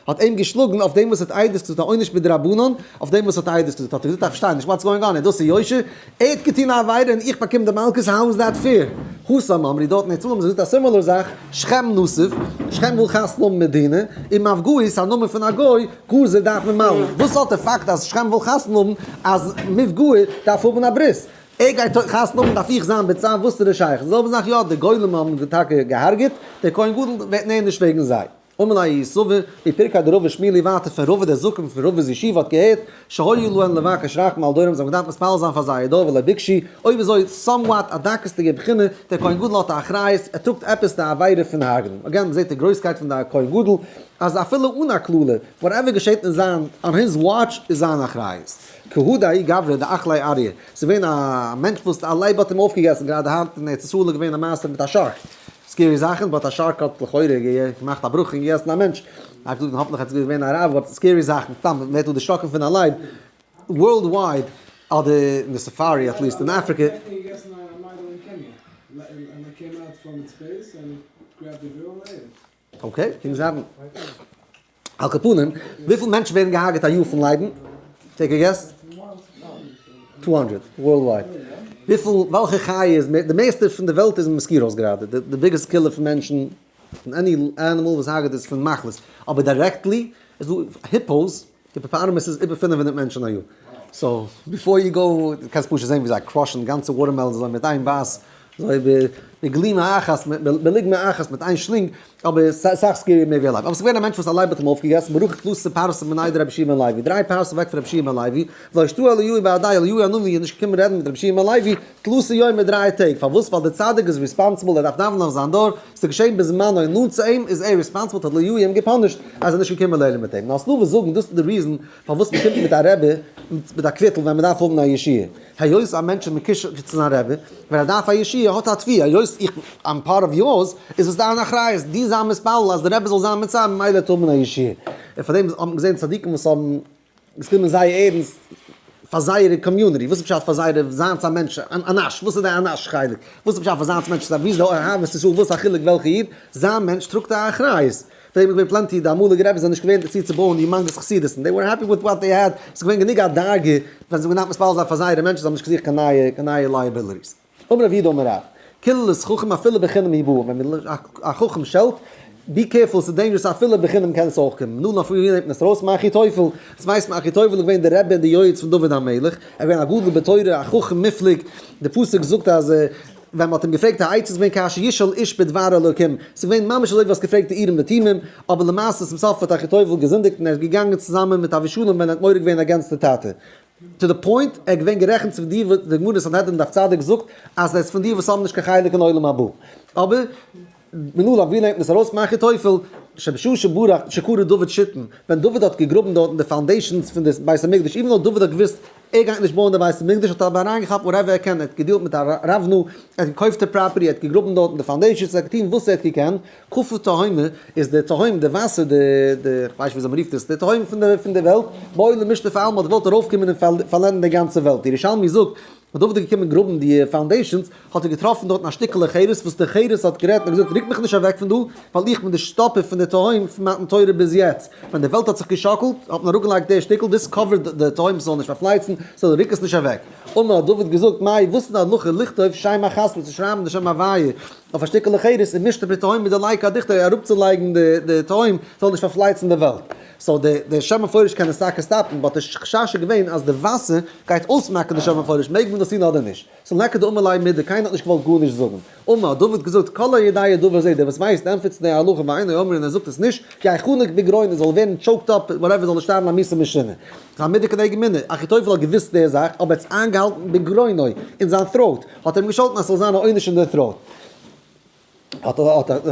האט אים געשלאגן אויף דעם וואס האט עדות געזאגט א עונש מדרבנן אויף דעם וואס האט עדות געזאגט האט ער געזאגט איך פארשטיי נישט what's going on און דאס איז יושר? ער האט געטון א עבירה און איך באקום די מלקות how is that fair? התם אמרי דארט אין ארץ ישראל האבן זיי געזאגט א similar זאך שכם נסיב שכם וויל חתונה האבן מיט דינה און מפגעו איז א נאמען פון א גוי גזר דארף מען מל'ן וואס האט די פאקט אז שכם וויל חתונה האבן אז מפגעו דארף האבן א ברית? ער גייט חתונה האבן דארף איך זיין בצער וואס איז די שייכות? די זעלבע זאך יא די גולים האבן טאקע געהארגעט דער כהן גדול ווערט נענש וועגן זיי. אמר ליה סבא, מפרקא דרבא שמילי ווייטער פון רבא דער זקן פון רבא'ס ישיבה האט געהערט, שהיו להן לבקש רחמים על דורם זיי האבן געדארפט מתפלל זיין פאר זייער דור ולא ביקשו, אויב אזוי somewhat א דקות'דיגע בחינה, דער כהן גדול האט א אחריות, ער טראגט עפעס די עבירה פון הרג'נען. again מ'זעט די גרויסקייט פון די כהן גדול, אז אפילו אן א קללה, whatever געשעט אין זיין, on his watch איז זיין אחריות. כי הא דהאי גברא דאכליה אריא, ס'איז געווען א מענטש וואס א לייב האט אים אויפגעגעסן, גראדע היינט אין ארץ ישראל איז געווען א מעשה מיט א shark, scary זאכן, but א shark האט לכאורה געמאכט א ברכה און געגעסן א מענטש, איך זאג האפנטליך אז עס איז געווען א רב, but scary זאכן, סתם מען ווערט דא דערשראקן פון א לייב, worldwide, אדער אין די safari at least אין אפריקע. okay, things happen. על כל פנים, וויפיל מענטשן ווערן געהארגעט א יאר פון לייבן? take a guess. 200 worldwide. וויפיל, וועלכע חיה איז מער, די מערסטע פון די וועלט איז mosquitoes גראדע, די biggest killer פון מענטשן, פון any animal וואס הרג'עט איז פון מחלות, אבער directly איז דא hippos, hippopotamus איז איבער 500 מענטשן א יאר. so before you go, קענסט פשוט זען ווי זיי קראשן גאנצע watermelons אזוי מיט איין בייס. אזוי בגלימה אחת, בלוגמא אחת מיט איין שלינג, אבער סאך scary מער ווי א לייב. אבער ס'איז געווען א מענטש וואס א לייב האט אים אויפגעגעסן, ברחק תלתא פרסי מיניה דרבי יהושע בן לוי, דריי פרסה אוועק פון רבי יהושע בן לוי, ולא אשתעי אליהו בהדיה, אליהו הנביא איז נישט געקומען רעדן מיט רבי יהושע בן לוי, תלתא יומי דריי טעג, פארוואס? ווייל דער צדיק איז responsible, ער דארף דאווענען אויף זיין דור, ס'איז געשען בזמנו, נאנט צו אים, איז ער responsible, האט אליהו אים גע punish ט אז ער איז נישט געקומען לערנען מיט אים. נאר ס'דא וואס זאגן דאס איז די reason פארוואס מ'קומט מיט א רבי מיט א קוויטל ווען מ'דארף האבן א ישועה. היות א מענטש איז מקושר צו זיין רבי, ווען ער דארף א ישועה האט א תביעה, היות איך I'm part of yours, איז עס דיין אחריות, דו זיי מתפלל אז די רבי זאל זיין מיט זיי, ממילא וועט האבן א ישועה. און פאר דעם האט מען געזען צדיקים וואס האבן עס גענומען זייער ערנסט פאר זייערע community, וואס איז פשט פאר זייערע זיין צו א מענטש, אנש, וואס איז די אנש חלק? וואס איז פשט פאר זיין צו מענטש, ווי איז די אהבת ישראל, וואס איז א חילוק וועלכע איד, זיין מענטש טראגט א אחריות. פאר דעם איז געווען plenty, די אמאליגע רבי'ס זענען נישט געווען דערצו צו בויען humongous חסידות'ן, they were happy with what they had, ס'איז געווען גענוג א דאגה ווען זיי האבן געדארפט מתפלל זיין פאר זייערע מענטשן, זיי האבן נישט געזוכט קיין נייע קיין נייע liabilities. אמר רב יהודה אמר רב, קללת חכם אפילו בחינם היא באה, ווען א חכם שעלט, be careful, ס'איז dangerous אפילו בחינם קען עס אויך קומען, מנא לן פון ווי נעמט מען עס ארויס, מאחיתופל, עס ווייסט מען אחיתופל איז געווען דער רבי און דער יועץ פון דוד המלך, ער איז געווען א גדול בתורה, א חכם מופלג, דער פסוק זאגט אז ווען מ'האט אים געפרעגט א עצה איז געווען כאשר ישאל איש בדבר אלוקים, ס'איז געווען ממש אזוי ווי האסט געפרעגט די אורים ותומים, אבער למעשה צום סוף האט אחיתופל געזינדיגט און ער איז געגאנגען צוזאמען מיט אבשלום ווען ער האט מורד געווען against די טאטע. to the point, ער איז געווען גערעכנט צו די וואס די גמרא אין סנהדרין דף צדיק זאגט אז ער איז פון די וואס האבן נישט קיין חלק אין עולם הבא. אבער מנא לן ווי לערנט מען עס ארויס מאחיתופל שבשעה שברח שקרא דוד שיתין, ווען דוד האט געגראבן דארטן די foundations פון די בית המקדש, even though דוד האט געוואוסט ער גייט נישט בויען די בית המקדש האט ער אבער אריינגעכאפט whatever ער קען, ער האט גע deal ט מיט א רבנו, ער האט געקויפט די property, ער האט געגראבן דארטן די foundations, ער האט געטון וואס ער האט געקענט, קפא תהומא איז די תהום, די וואסער, די די כ'ווייס נישט וויאזוי מ'רופט עס, די תהום פון די פון די וועלט, בעי למשטפא עלמא האט געוואלט ארויפקומען און פארלענדן די גאנצע וועלט, ירושלמי זאגט, ווען דוד איז געקומען גראבן די foundations, האט ער געטראפן דארטן א שטיקעלע חרס וואס די חרס האט גערעדט און געזאגט רוק מיך נישט אוועק פון דא, ווייל איך בין די שטאפער פון די תהום פון מתן תורה ביז יעצט. ווען די וועלט האט זיך געשאקלט האט מען אראפגעלייגט די שטיקל, דאס cover ט די תהום ס'זאל נישט פארפלייצן, so רוק עס נישט אוועק. אמר האט דוד געזאגט, מאי, וואס איז די הלכה לכתוב שם החתמא צו שרייבן די שם הוויה אויף א שטיקעלע חרס און משטפי תהומא דליכא אדוכתא אראפצולייגן די תהום ס'זאל נישט פארפלייצן די וועלט. so די שם מפורש קען עס טאקע stop ן, but די חשש איז געווען אז די וואסער גייט אויסמעקן די שם מפורש, מעג מען דאס טון אדער נישט? so ליכא דאמר ליה מידי, קיינער האט נישט געוואלט גארנישט זאגן. אמר, האט דוד געזאגט, כל היודע דבר זה, דער וואס ווייסט ענטפערט צו די הלכה ואינו אומר און ער זאגט עס נישט, יחנק בגרונו, זאל ווערן choked up, whatever, זאל ער שטארבן א מיתה משונה. זיין מידה כנגד מינה, אחיתופל האט געוואוסט די זאך, אבער ער האט עס איינגעהאלטן בגרונו, אין זיין throat, האט ער אים געשאלטן אז ס'זאל זיין א עונש אין די throat. האט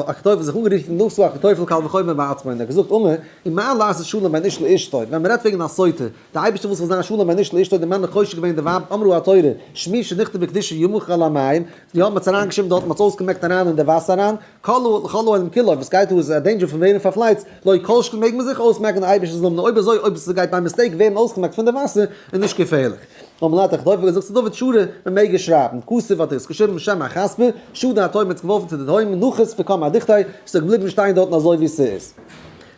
אחיתופל זיך אנגערופן נשא אחיתופל קל וחומר בעצמו און ער האט געזאגט אמר, ומה לעשות שלום בין איש לאשתו, ווען מ'רעדט וועגן א סוטה, די אייבערשטער וויל ס'זאל זיין שלום בין איש לאשתו, די מאן האט חושד געווען די ווייב, אמרה התורה, שמי שנכתב בקדושה ימחה על המים, יא מ'האט עס אריינגעשריבן דארט, מ'האט עס אויסגעמעקט אריין אין די וואסער אריין, כל העולם כולו, וואס גייט דא איז א danger פון ווערן פארפלייצט, לא כל שכן מעג מען זיך אויסמעקן די אייבערשטענס נאמען, אויב אזוי אויב ס'גייט by mistake ווערן אויסגעמעקט פון די וואסער איז נישט געפערליך. אמר האט אחיתופל געזאגט צו דוד שרי, מען מעג עס שרייבן, כתב האט ער עס געשריבן שם החתמא, שדא התהום האט עס געווארפן צו די תהום, נחית וקם אדוכתיה, עס איז געבליבן שטיין דארטן אזוי ווי ס'איז.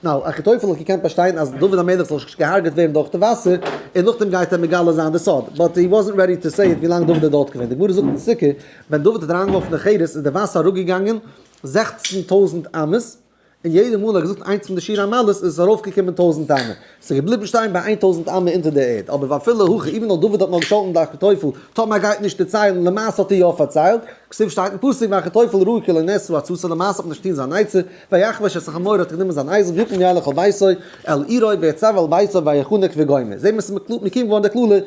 now, אחיתופל האט געקענט באשטיין אז דוד המלך זאל געהארגעט ווערן דורך די וואסער, און נאכדעם גייט ער מגלה זיין די סוד, but he wasn't ready to say it ווילאנג דוד איז דארט געווען. די גמרא זאגט אין סוכה, ווען דוד האט אריינגעווארפן די חרס איז די וואסער אראפגעגאנגען 16,000 אמות, און יעדע מאל ער האט געזאגט איינס פון די שיר המעלות איז עס ארויפגעקומען טויזנט אמה, עס איז געבליבן שטיין ביי 1000 אמה אונטער די ערד, אבער ואפילו הכי, even though דוד האט נאר געשאלטן די אחיתופל, טאמער ער גייט נישט דערציילן, למעשה האט ער יא פארציילט, כתיב שטייט אין פסוק ואחיתופל ראה כי לא נעשתה עצתו למעשה האט מען נישט געטון זיין עצה, ויחבוש את החמור האט ער גענומען זיין אייזל ויקום וילך אל ביתו אל עירו ויצו אל ביתו ויחנק וגומר, זעהט מען עס איז מקוים געווארן די קללה,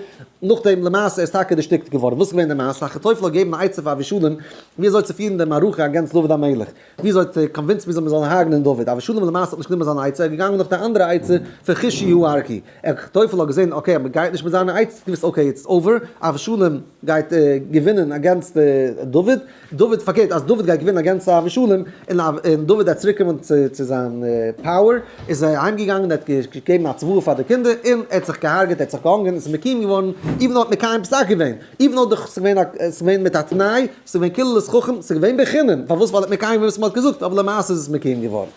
נאכדעם למעשה איז טאקע דערשטיקט געווארן, וואס איז געווען די מעשה, אחיתופל האט געגעבן א עצה פאר אבשלום ווי אזוי צו פירן די מערכה against דוד המלך, וויאזוי צו convince ן וויאזוי מ'זאל הרג'נען דוד, אבשלום למעשה האט נישט גענומען זיין עצה, ער איז געגאנגען נאך די אנדערע עצה פון חושי הארכי, אחיתופל האט געזען okay אז מ'גייט נישט מיט זיינע עצות, געוואוסט okay it's over, אבשלום גייט געווינען against דוד, דוד פארקערט אז דוד גייט געווינען against אבשלום, און דוד גייט צוריק קומען צו זיין power, איז ער אהיים געגאנגען ער האט געגעבן א צוואה פאר די קינדער, און ער האט זיך געהארגעט ער האט זיך געהאנגען און ס'איז מקוים געווארן, even האט מקיים פסק געווען. even though ס'איז געווען א, ס'איז געווען מיט א תנאי, ס'איז געווען קללת חכם, ס'איז געווען בחינם, פארוואס? ווייל ער האט מקיים געווען וואס מ'האט געזאגט, אבער למעשה איז עס מקוים געווארן.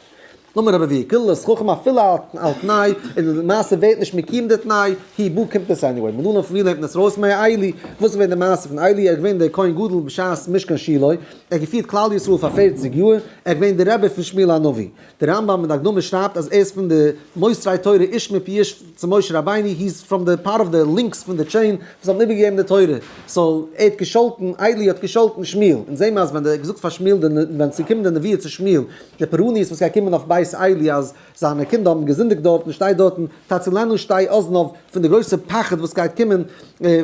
אמר רבי אבהו, קללת חכם אפילו על תנאי, און למעשה ווערט נישט מקוים די תנאי, היא באה קומט עס anyway. מנלן פון ווי לערנט מען עס ארויס? מעלי, וואס איז געווען די מעשה פון עלי? ער איז געווען דער כהן גדול בשעת משכן שילה, ער האט געפירט כלל ישראל פאר 40 יאר, ער איז געווען דער רבי פון שמואל הנביא. דער רמב ם אין די הקדמה שרייבט אז ער איז פון די מוסרי תורה איש מפי איש צו משה רבינו, he is from the part of the links פון די chain וואס האבן איבערגעגעבן די תורה, so ער האט געשאלטן, עלי האט געשאלטן שמואל, אונז זעהן מיר אז ווען ער האט געזאגט פאר שמואל די ווען ס'איז געקומען די נבואה צו שמואל, די פורעניות וואס גייט קומען אויף בית עלי אז זיינע קינדער האבן געזינדיגט דארט און שטייט דארטן תצילנה שתי אזניו פון די גרויסע פחד וואס גייט קומען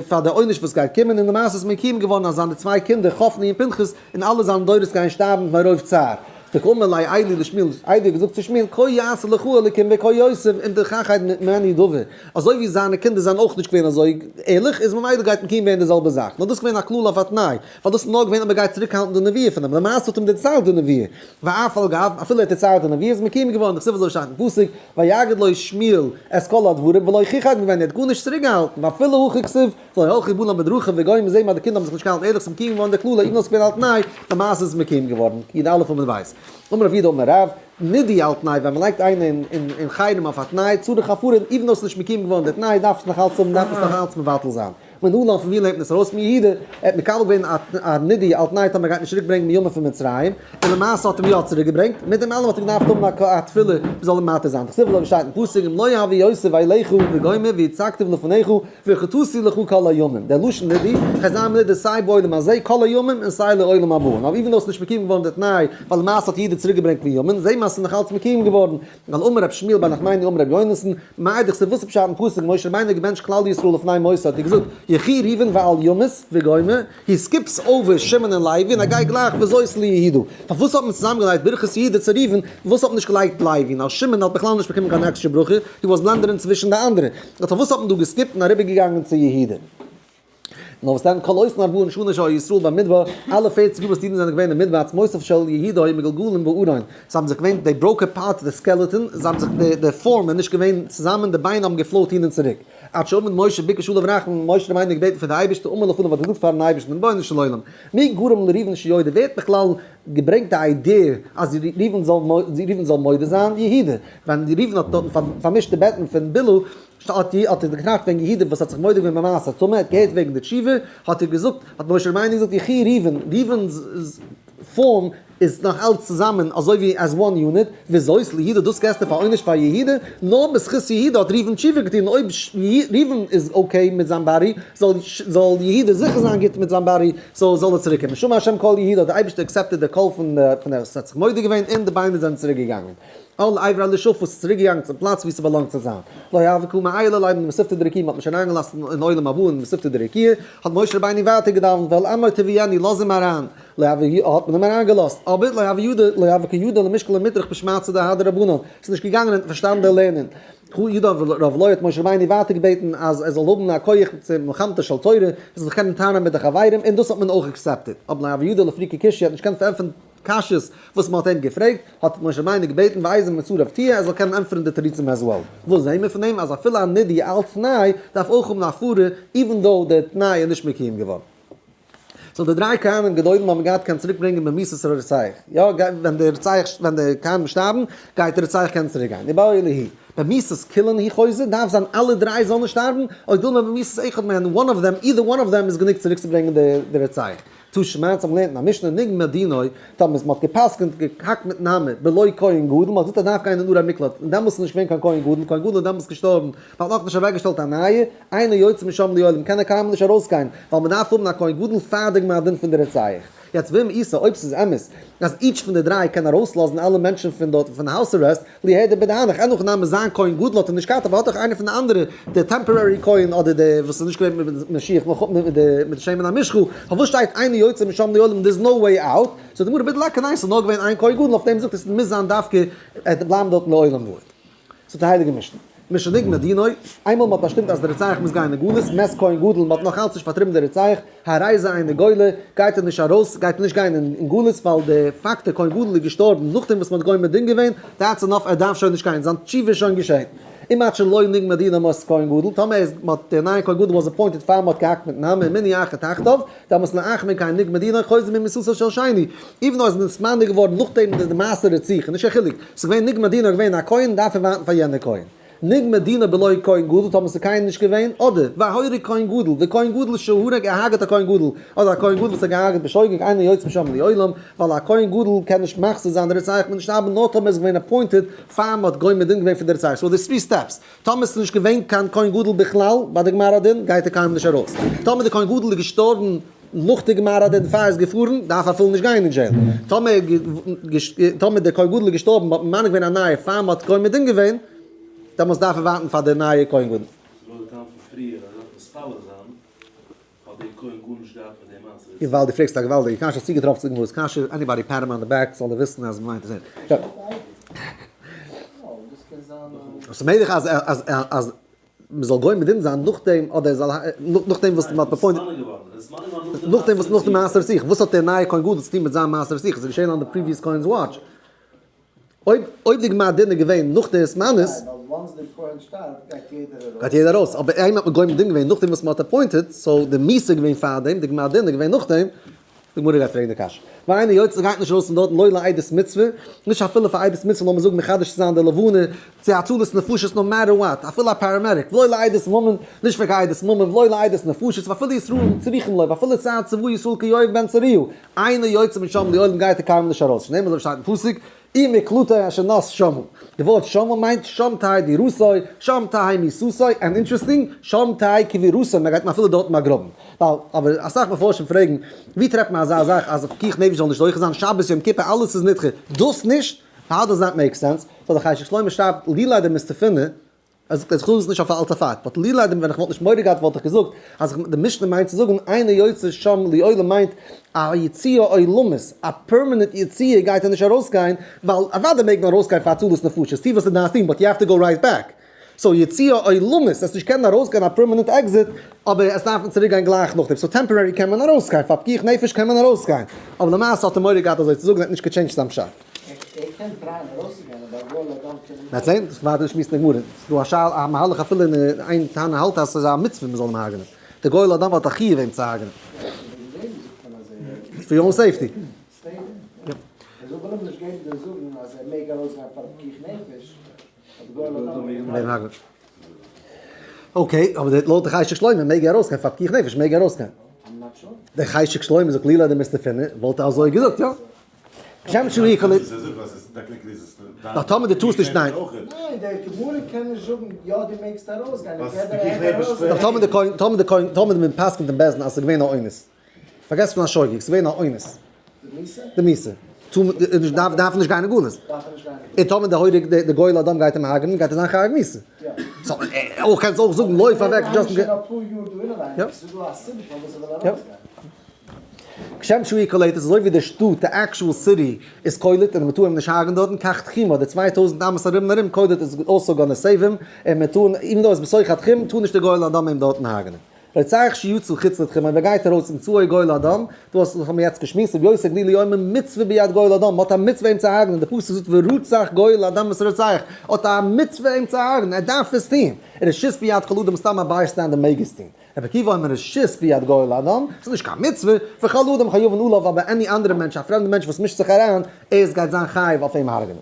פאר די עונש וואס גייט קומען, און למעשה איז מקוים געווארן אז זיינע צוויי קינדער חפני און פנחס און אלע זיינע דורות גייען שטארבן מרוב צער. דקאמר ליה עלי לשמואל, עלי האט געזאגט צו שמואל, כה יעשה לך אלקים וכה יוסיף אם תכחד ממני דבר, אזוי ווי זיינע קינדער זענען אויך נישט געווען אזוי ערליך, איז ממילא גייט מקוים ווערן די זעלבע זאך, נאר דאס איז געווען א קללה אויף א תנאי, ווייל דאס איז נאר געווען אויב ער גייט צוריקהאלטן די נבואה פון אים, למעשה האט אים דערציילט די נבואה, ואף על גב, אפילו ער האט דערציילט די נבואה איז מקוים געווארן, דכתיב אזוי שטייט אין פסוק, ויגד לו שמואל את כל הדברים ולא כיחד ממנו, ער האט גארנישט צוריקגעהאלטן, ואפילו הכי כתיב, לא הלכו בניו בדרכיו וגומר זעהן אז די קינדער האבן זיך נישט געהאלטן ערליך ס'איז מקוים געווארן די קללה even though ס'איז געווען על תנאי, למעשה איז עס מקוים געווארן, י א עמוד ב'. אמר רב יהודה אמר רב, נידוי על תנאי ווען מ'לייגט איינעם אין חרם אויף א תנאי צריך הפרה even though ס'איז נישט מקוים געווארן די תנאי דארף עס נאך אלץ האבן דארף עס נאך אלץ מבטל זיין. מנלן פון ווי לערנט מען עס ארויס? מיהודה, ער האט מקבל געווען א נידוי על תנאי טאמער גייט נישט צוריק ברענגען בנימין פון מצרים, און למעשה האט אים יא צוריק געברענגט, מיט דעם אלעם האט ער געדארפט האבן א תפילה מ'זאל אים מתיר זיין, דכתיב אזוי ווי שטייט אין פסוק אם לא הביא יוסף אליך וגומר והצגתיו לפניך וחטאתי לך כל הימים, דער לשון נידוי, חז"ל מנידה סיי בעולם הזה כל הימים און סיי לעולם הבא, און even though ס'איז נישט מקוים געווארן די תנאי, ווייל למעשה האט יהודה צוריק געברענגט בנימין, זעהן מיר אז ס'איז נאך אלץ מקוים געווארן. ווייל אמר רבי שמואל בר נחמני אמר רבי יונתן, מאי דכתיב וואס איז פשט אין פסוק משה רבינו האט געבענטשט כלל ישראל לפני מותו האט ער געזאגט יחי ראובן ואל ימות וגומר, he skips over שמעון און לוי און ער גייט גלייך וזאת ליהודה, פארוואס האט מען צוזאם געלייגט ברכת יהודה צו ראובן, פארוואס האט מען נישט געלייגט לוי, נאר שמעון האט בכלל נישט באקומען קיין עקסטרע ברכה, he was blended אין צווישן די אנדערע, פארוואס האט מען דא געסקיפט און אריבער געגאנגען צו יהודה? נאר וואס דען כל אותן ארבעים שנה שהיו ישראל במדבר, אלע 40 יאר וואס די אידן זענען געווען אין מדבר עצמותיו של יהודה היו מגולגלין בארון, זיי האבן זיך געווען, they broke apart the skeleton, זיי האבן זיך, די form איז נישט געווען צוזאמען, די ביינער האבן געפלאוט הין און צוריק. עד שעמד משה ביקש עליו רחמים, משה רבינו האט געבעטן פון די אייבערשטער אמר לפניו האט געזאגט פארן אייבערשטן רבונו של עולם, מי גרם לראובן שיודה, ווער האט בכלל געברענגט די idea אז ראובן זאל מודה זיין? יהודה, ווען ראובן האט דארטן פארמישט די בעטן פון בלהה, האט האט ער געטראכט וועגן יהודה וואס האט זיך מודה געווען במעשה טומאה, ער האט געהערט וועגן די תשובה, האט ער געזאגט, האט משה רבינו געזאגט יחי ראובן, ראובן'ס form איז נאך אלץ צוזאמען אזוי ווי as one unit, וזאת ליהודה דאס געסטו פאר עונש פאר יהודה, נאר בזכות יהודה האט ראובן תשובה געטון, אויב ראובן איז okay מיט זיין body, זאל זאל יהודה זיכער זיין גוט מיט זיין body, so זאל ער צוריק קומען. שמע השם קול יהודה האט דער אייבערשטער accepted די קול פון פון דער וואס האט זיך מודה געווען און די ביינער זענען צוריק געגאנגען. על עברה לשוב וואס איז צוריק געגאנגען צום פלאץ וואו ס'באלאנגט צו זיין. לא הוה קא מעייל עליה במתיבתא דרקיעא, מ'האט נישט אריינגעלאזט אין עולם הבא אין מתיבתא דרקיעא, האט משה רבינו ווייטער געדאווענט ואל עמו תביאנו לאז אים אריין, לא הוה האט מען אים אריינגעלאזט, אבער לא הוה ידע לא הוה קא ידע למשקל ומטרח בשמעתא דהדי רבנן, ס'איז נישט געגאנגען און פארשטאנען די לערנען. ידע רב לוי האט משה רבינו ווייטער געבעטן אז ער זאל האבן א כח צו מלחמתה של תורה, ער זאל זיך קענען טענה'ן מיט די חברים, און דאס האט מען אויך accepted, אבער לא הוה ידע לפרוקי קושיא האט נישט געקענט פארענטפערן קשיות וואס מען האט אים געפרעגט, האט משה רבינו געבעטן ואיזה מצריו תהיה ער זאל קענען ענטפערן די תירוצים as well. וואס זעהן מיר פון דעם? אז אפילו א נידוי על תנאי דארף אויך האבן א הפרה even though דער תנאי איז נישט מקוים געווארן. so די דריי כהנים גדולים האבן געהאט קען צוריק ברענגען במיתת רוצח. יא, ווען די רוצח, ווען די כהנים שטארבן, גייט די רוצח קענען צוריק גיין. איבעיא להו. במיתת כולן הוא חוזר, דארף זיין אלע דריי זאלן שטארבן, או דילמא במיתת אחד מהן, one of them, either one of them איז גענוג צוריקצוברענגען די רוצח. תא שמע, אונז האבן געלערנט אין א משנה, נגמר דינו, טאמער מען האט גע'פסק'נט, געהאקט מיטן האמער, בלא כהן גדול, מען האט געזאגט אז דארף גיין אין ערי מקלט, און דעמאלס איז נישט געווען קיין כהן גדול, כהן גדול איז דעמאלס געשטארבן, מען האט נאכנישט אוועקגעשטעלט א נייע, אינו יוצא משם לעולם, קען ער קיינמאל נישט ארויסגיין, ווייל מען דארף האבן א כהן גדול פאר די גמר דין פון די רוצח. יעצט ואם איתא, אויב ס'איז אמת אז each פון די דריי קען ארויסלאזן אלע מענטשן פון דארט פון house arrest, ליהדר בדהנך, אין הכי נמי זיין כהן גדול האט ער נישט געהאט אבער האט דאך איינער פון די אנדערע, די temporary כהן אדער די וואס איז נישט געווען מיט משיח מיט די מיט די שמן המשחה, פארוואס שטייט אינו יוצא משם לעולם there is no way out, זאגט די גמרא בדליכא ניין ס'איז נאר געווען איין כהן גדול אויף דעם זאגט ער ס'מוז זיין דווקא ער וועט בלייבן דארטן לעולם ועד. זאגט די הייליגע משנה. משנגמר דינו, איינמאל מ'האט באשטימט אז דער רוצח מוז גיין אין גלות, מת כהן גדול, מ'האט נאך אלץ נישט פארטריבן דער רוצח, הרי זה אינו גולה, גייט ער נישט ארויס, גייט ער נישט גיין אין גלות, ווייל די פאקט דער כהן גדול איז געשטארבן נאכדעם וואס מ'האט גומר דין געווען, that's enough, ער דארף שוין נישט גיין, זיין תשובה איז שוין געשען. אם עד שלא נגמר דינו מות כהן גדול, טאמער איז מ'האט דער נייער כהן גדול was appointed פאר מ'האט געהאקט מיטן האמער מיני אחר תחתיו, דאמאלס לאחר מכן נגמר דינו חוזר ממיתתו של שני, even though עס איז נתמנה געווארן נאכדעם די מעשה רציחה, נישט קיין חילוק, ס'איז געווען נגמר דינו געווען א כהן דארף ער ווארטן פאר יענער כהן. נגמר דינו בלא כהן גדול טאמער ס'איז קיינער נישט געווען, אדער והורג כהן גדול, וכהן גדול שהרג געהארגעט א כהן גדול, אדער א כהן גדול וואס האט געהארגעט בשוגג אינו יוצא משם לעולם, ווייל א כהן גדול קען נישט מחזיר זיין די רוצח מיטן שטארבן נאר טאמער איז געווען appointed פאר מ'האט גומר דין געווען פון די רוצח, so די three steps, טאמער ס'איז נישט געווען קיין כהן גדול בכלל ביי די גמר הדין גייט ער קיינמאל נישט ארויס, טאמער די כהן גדול איז געשטארבן נאך די גמר הדין פאר ער איז געפארן דארף ער אפילו נישט גיין אין jail, טאמער די כהן גדול איז געשטארבן האט מען ממנה געווען א נייע פאר מ'האט גומר דין געווען, דעמאלטס דארף ער ווארטן פאר די נייע כהן גדול. ס'איז לויט די טעם פון פריער אז ער דארף מתפלל זיין, האט דער כהן גארנישט געהאט מיט די מעשה. געוואלד די פרעגסט א געוואלדיגע קשיא, צוגעטראפן צו די גמרא'ס קשיא, anybody pat him on the back זאל ער וויסן אז מ'מיינט עס ערנסט. ס'מעגליך אז אז אז מ'זאל גומר דין זיין נאכדעם אדער זאל נאכדעם וואס מ'האט appointed נאכדעם וואס נאך די מעשה רציחה, וואס האט דער נייער כהן גדול צו טון מיט זיין מעשה רציחה? ס'איז געשען on the previous כהן's watch. אויב אויב די גמר דין איז געווען נאך די התמנות, גייט יעדער ארויס, אבער איינמאל האט מען גומר דין געווען נאכדעם וואס מען האט appointed, so די מיתה איז געווען פארדעם, די גמר דין איז געווען נאכדעם, די גמרא גייט פרעגן די קשיא. ואינו יוצא גייט נישט ארויס פון דארטן לא לעדות מצוה, נישט אפילו פאר עדות מצוה לאמיר זאגן מחדש צו זיין די לבנה, צו הצלת נפשות no matter what, אפילו א paramedic, ולא לעדות ממון, נישט פאר קיין עדות ממון, ולא לעדות נפשות, ואפילו ישראל צריכים לו, ואפילו צער צבא ישראל כיואב בן צרויה, אינו יוצא משם לעולם גייט ער קיינמאל נישט ארויס, שנאמר אזוי ווי שטייט אין פסוק, עיר מקלטו אשר נס שמה. די ווארט שמה מיינט שם תהא דירתו, שם תהא מיתתו, and interesting, שם תהא קבורתו, מען גייט אים אפילו דארטן באגראבן. ווייל, אבער אסאך מפרשים פרעגן, ווי טרעפט מען אזא זאך אז פיקוח נפש זאל נישט דוחה זיין, שבת יום כיפור אלעס איז נדחה, דאס נישט? How does that make sense? So דער חישק שלמה שרייבט, לולא דמסתפינא, ער זאגט אז כ'זאג עס נישט אויף א אלטע פאקט, but לולא דעם ווען איך וואלט נישט מורא געהאט וואלט איך געזאגט אז די משנה מיינט צו זאגן אינו יוצא שם לעולם מיינט א יציאה עולמית, א permanent יציאה גייט ער נישט ארויסגיין, ווייל אוודאי מעג מען ארויסגיין פאר הצלת נפשות, טו וואס דו דארפסט טון but you have to go right back. So יציאה עולמית, עס נישט קענען ארויסגיין א permanent exit, אבער עס דארף מען צוריק גיין גלייך נאכדעם, so temporary קען מען ארויסגיין, פאר פיקוח נפש קען מען ארויסגיין, אבער למעשה האט ער מורא געהאט אזוי צו זאגן ער האט נישט גע change ט זיין פשט. ער קען try ען ארויסצוגיין אבער א גואל הדם קען אים מ'וועט זען, דאס ווייטער שמועסן אין גמרא. ס'איז דא א שאלה, א מהלך אפילו אין איין תנא האלט אז ס'איז א מצוה מ'זאל אים הרג'נען. דער גואל הדם האט א חיוב אים צו הרג'נען. וועגן דעם זאגט מען אז ער. For your own safety. Stay there. ער זאל וויל אים נישט געבן די זאגן אז ער מעג ארויסגיין פאר פיקוח נפש, אבער גואל הדם מעג אים הרג'נען. Okay, אבער לויט די חישק שלמה מעג ער ארויסגיין פאר פיקוח נפש מעג ער ארויסגיין. I'm not sure. דער חישק שלמה זאגט לולא דמסתפינא וואלט ער אזוי געזאגט, יא. כשם שהוא יקלט. נאר טאמער דו טארסט נישט ניין. ניין, דער גמרא קען נישט זאגן יא דו מעגסט ארויסגיין און יעדער העט ארויסגיין. נאר טאמער די כהן, טאמער די כהן, טאמער מען פסק'נט אין בית דין אז ס'איז געווען א אונס. פארגעס פון א שוגג, ס'איז געווען א אונס. די מיתה? די מיתה. טאר מען, דארף דארף נישט גיין אין גלות. דארף ער נישט גיין אין גלות. און טאמער די הורג, די גואל הדם גייט אים הרג'נען, גייט ער זיין חייב מיתה. יא. So, אויך קענסט אויך זאגן לויף אוועק just in case. שוין אפאר יאר דא אינעווייניג, ס'איז דא א סיבה פארוואס ער וויל ארויסגיין. כשם שהוא קולט איז אזוי ווי די שטאט, די actual city, איז קולט און מ'טאר אים נישט הרג'ן דארטן, כך תחומו, די 2000 אמות ארום און ארום קולט איז also gonna save him, און מ'טאר, even though איז בתוך התחום, טאר נישט די גואל הדם אים דארטן הרג'נען. רוצח שיצא חוץ לתחום, אויב ער גייט ארויס אמצאו גואל הדם, דא האסט, דאס האבן מיר יעצט געשמועסט, רבי יוסי הגלילי אומר מצוה ביד גואל הדם, מ'האט א מצוה אים צו הרג'נען, די פסוק זאגט ורצח גואל הדם את הרוצח, האט א מצוה אים צו הרג'נען, ער דארף עס טון, רשות ביד כל אדם, סתם א bystander מעג עס טון. רבי עקיבא אומר רשות ביד גואל הדם, ס'איז נישט קיין מצוה, וכל אדם חייבין עליו, אבער any אנדערע מענטש, א פרעמדע מענטש וואס מישט זיך אריין, ער גייט זיין חייב אויף אים הרג'נען.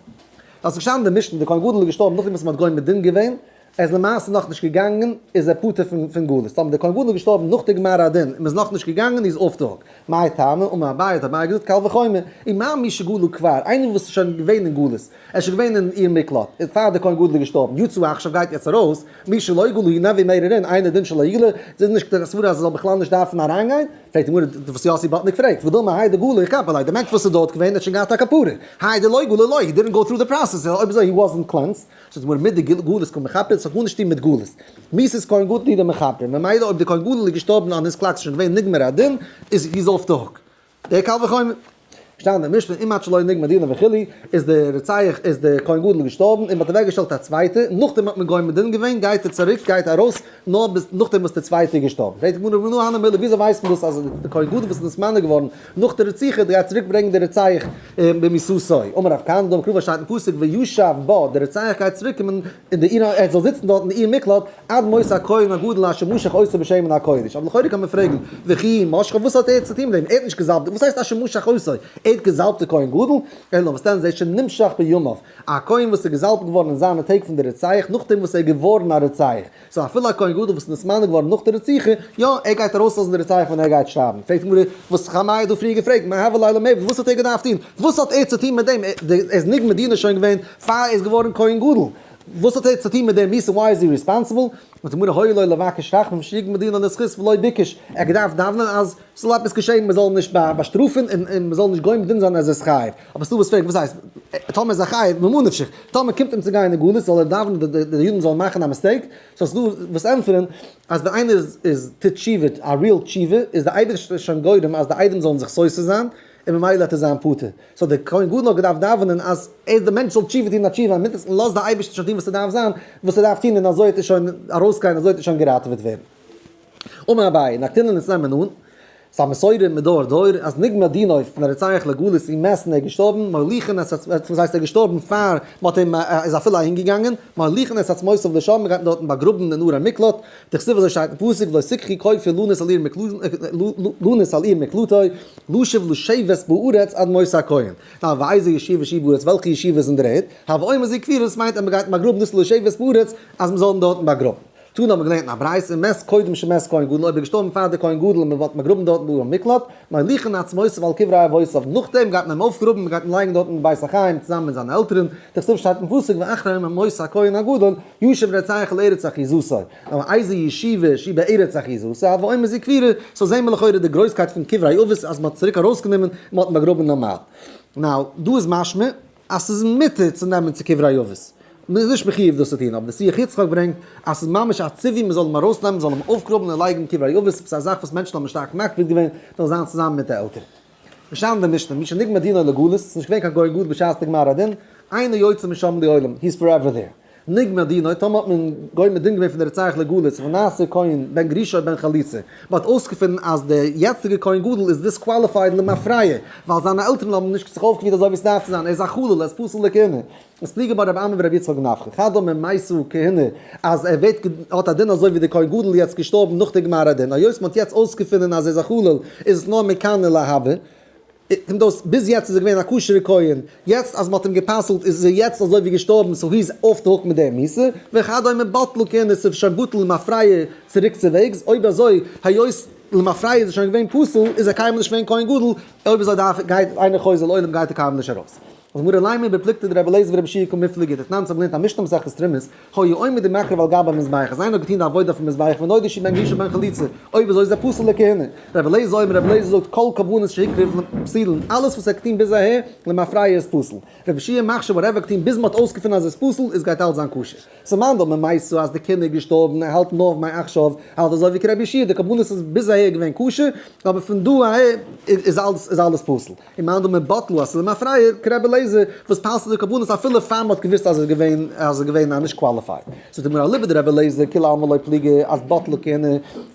דאס איז געשטאנען אין די משנה, דער כהן גדול איז געשטארבן נאכדעם וואס מ'האט גומר דין געווען, ער איז למעשה נאכנישט געגאנגען, איז ער פטור פון גלות. טאמער דער כהן גדול איז געשטארבן נאך די גמר הדין און מ'איז נאכנישט געגאנגען, איז off the hook. מאי טעמא? אמר אביי, האט אביי געזאגט, קל וחומר, ומה מי שגלה כבר, איינער וואס איז שוין געווען אין גלות, ער איז שוין געווען אין עיר מקלט, איז פאר דער כהן גדול איז געשטארבן, יצא עכשיו גייט יעצט ארויס, מי שלא גלה הוא נביא מערערין, אינו דין שלא יגלה, ס'איז נישט קיין סברא אז ער זאל בכלל נישט דארפן אריינגיין, פרעגט די גמרא, וואס יאסי באטניק פרעגט, ודילמא האי דגלה איכפר ליה, דער מענטש וואס איז דארט געווען האט שוין געהאט א כפרה, האי דלא גלה לא, he didn't go through the process, אויב אזוי he wasn't cleansed, זאגט די גמרא מדגלות קא מכפר, ס'האט גארנישט צו טון מיט גלות, מיתת כהן גדול הוא דמכפר, ממילא אויב דער כהן גדול איז געשטארבן on his clock ס'איז שוין געווען נגמר הדין, איז he is off the hook. דער קל וחומר. געשטאנען אין משנה אם עד שלא נגמר דינו וכו', איז די רוצח איז די כהן גדול געשטארבן און מ'האט אוועקגעשטעלט א צווייטע, נאכדעם האט מען גומר דין געווען גייט ער צוריק גייט ארויס נאר ביז נאכדעם וואס די צווייטע איז געשטארבן. פרעגט די גמרא מנא הני מילי וויאזוי ווייסט מען דאס אז די כהן גדול וואס איז נתמנה געווארן נאך די רציחה גייט צוריק ברענגען די רוצח במיתתו? אמר רב כהנא דאמר קרא שטייט אין פסוק וישב בה די רוצח גייט צוריק קומען אין די עיר ער זאל זיצן דארט אין די עיר מקלט עד מות הכהן הגדול אשר משח אותו בשמן הקודש. אבער לכאורה קען מען פרעגן, וכי משחו וואס האט ער צו טון מיט דעם? ער האט נישט געזאלבט, וואס הייסט אשר משח אותו? ער האט געזאלבט די כהן גדול? אלא וואס דען זה שנמשח בימיו, א כהן וואס איז געזאלבט געווארן אין זיינע טעג פון די רוצח נאכדעם וואס ער איז געווארן א רוצח. so אפילו א כהן גדול וואס איז נתמנה געווארן נאך די רציחה, יא, ער גייט ארויסלאזן די רוצח ווען ער גייט שטארבן. פרעגט די גמרא, וואס חמאי האט דא פריער געפרעגט, מאי הוה ליה למיעבד, וואס האט ער געדארפט טון? וואס האט ער צו טון מיט דעם? ער איז נגמר דינו שוין געווען פאר ער איז געווארן כהן גדול. וואס האט ער צו טון מיט דעם מיתה why is he responsible? זאגט די גמרא היה לו לבקש רחמים שיגמור דינו לזכות ולא ביקש, ער האט געדארפט דאווענען אז ס'זאל עפעס געשען מ'זאל אים נישט באשטראפן און מ'זאל נישט גומר דין זיין אז ער איז חייב, אבער ס'דא וואס פרעגן וואס הייסט טאמער איז ער חייב ממה נפשך, טאמער קומט אים צו גיין אין גלות זאל ער דאווענען די יודן זאלן מאכן א mistake, so ס'דא וואס ענטפערן אז ווען איינער איז טוט תשובה א real תשובה איז די אייבערשטער שוין גורם אז די עדים זאלן זיך סותר זיין, און ממילא וועט ער זיין פטור. so דער כהן גדול האט געדארפט דאווענען אז ער דער מענטש זאל תשובה טון א תשובה אמיתית און לאז די אייבערשטער שוין טון וואס ער דארף זיין, וואס ער דארף טון און אזוי וועט ער שוין ארויסגיין אזוי וועט ער שוין געראטעוועט ווערן. אמר אביי, נקטינן אונז נעמען אן, ס'איז א מסורה מדור דור, אז נגמר דינו פון א רוצח לגלות און מעשן ער איז געשטארבן, מוליכין את עצ, וואס הייסט ער איז געשטארבן פאר מ'האט אים איז אפילו אהינגעגאנגען, מוליכין את עצמותיו לשם, מ'גייט אים דארטן באגראבן אין ערי מקלט, דכתיב אזוי שטייט אין פסוק ולא תקחו כופר לנוס על עיר לנוס על עיר מקלטו לשוב לשבת בארץ עד מות הכהן. now ואיזה ישיבה שהיא בארץ וועלכע ישיבה איז אין דער ערד? הוי אומר זו קבורה דאס מיינט אז מען גייט באגראבן דאס לשבת בארץ אז מען זאל אים דארטן באגראבן. תנא האט מען געלערנט אין א ברייתא מת קודם שמת כהן גדול אויב ער איז געשטארבן פאר דער כהן גדול און מען וואלט באגראבן דארטן בעיר מקלט מוליכין עצמותיו על קברי אבותיו, נאכדעם גייט מען אים אויפגראבן, מען גייט אים לייגן דארט אין בית החיים צוזאמען מיט זיינע עלטערן, דכתיב שטייט אין פסוק ואחרי מות הכהן הגדול ישוב רוצח אל ארץ אחוזתו, now איזה ישיבה שהיא בארץ אחוזתו, הוי אומר זו קבורה, so זעהן מיר לכאורה די גרויסקייט פון קברי אבות אז מען האט צוריק ארויסגענומען און מען האט אים באגראבן נארמאל. now דא איז משמע אז ס'איז מותר צו נעמען צו קברי אבות, מען איז נישט מחיוב דאס צו טון, אבער די שיח יצחק ברענגט אז ס'איז ממש א ציווי מען זאל אים ארויסנעמען, מען זאל אים אויפגראבן און לייגן אין קברי אבות, ס'איז א זאך וואס מענטשן האבן שטארק מקפיד געווען, זאל זיין צוזאמען מיט די עלטערן. געשטאנען אין די משנה, מי שנגמר דינו לגלות, ס'איז נישט געווען קיין גוי גדול בשעת די גמר הדין, אינו יוצא משם לעולם, he is forever there. נגמר דינו, טאמער האט מען גומר דין געווען פון די רוצח לגלות, ונעשה כהן בן גרושה או בן חלוצה, מען האט אויסגעפונען אז דער יעצטיגער כהן גדול איז disqualified למפרע, ווייל זיינע עלטערן האבן נישט זיך אויפגעפירט אזוי ווי עס דארף צו זיין, ער איז א חלל, ער איז פסול לכהונה. איז פליגי בה רבי אמי ורבי יצחק נפחא, חד אמר מתה כהונה, אז ער ווערט האט א דין אזוי ווי דער כהן גדול יעצט געשטארבן נאך די גמר הדין, היות מען האט יעצט אויסגעפונען אז ער איז א חלל, איז עס נאר מכאן ולהבא. קומט אויס ביז יעצט איז ער געווען א כשר'ע כהן, יעצט אז מ'האט אים גע'פסל'ט איז ער יעצט אזוי ווי געשטארבן so he is off the hook מיט דער מיתה, וכדומה בטלה כהונה ס'איז שוין בטל למפרע צוריק צו וועגס, אויב אזוי היות למפרע איז ער שוין געווען פסול איז ער קיינמאל נישט געווען כהן גדול, אויב אזוי דארף גייט אינו חוזר לעולם גייט ער קיינמאל נישט ארויס. אז גמרא לימא בפלוגתא דרבי אליעזר ורבי יהושע קמיפלגי דתנן אונז האבן געלערנט א משנה מסכת תרומות, היה עומד ומקריב על גבי המזבח, אז איינער האט געטון די עבודה אויפן מזבח ונודע שהוא בן גרושה בן חלוצה, אויב אזוי איז ער פסול לכהונה. רבי אליעזר אומר, רבי אליעזר זאגט כל קרבנות שהקריב פסולין, אלעס וואס ער האט געטון ביז אהער, למפרע איז פסול. רבי יהושע מכשיר whatever ער האט געטון ביז מען האט אויסגעפונען אז עס איז פסול, איז גייט אלץ זיין כשר. ס'איז מאן דאמר מתה אז די כהונה איז געשטארבן, ער האלט נאר מעכשיו, האלט אזוי ווי כרבי יהושע, די קרבנות איז ביז אהער געווען כשר, אבער פון דא אהער איז אלעס פסול. און מאן דאמר בטלו אז ס'איז למפרע כרבי אליעזר וואס פסל'ט די קרבנות אפילו פאר מ'האט געוואוסט אז ער איז געווען אז ער איז געווען א נישט qualified. זאגט די גמרא אליבא דרבי אליעזר כולי עלמא לא פליגי אז בטלה כהונה,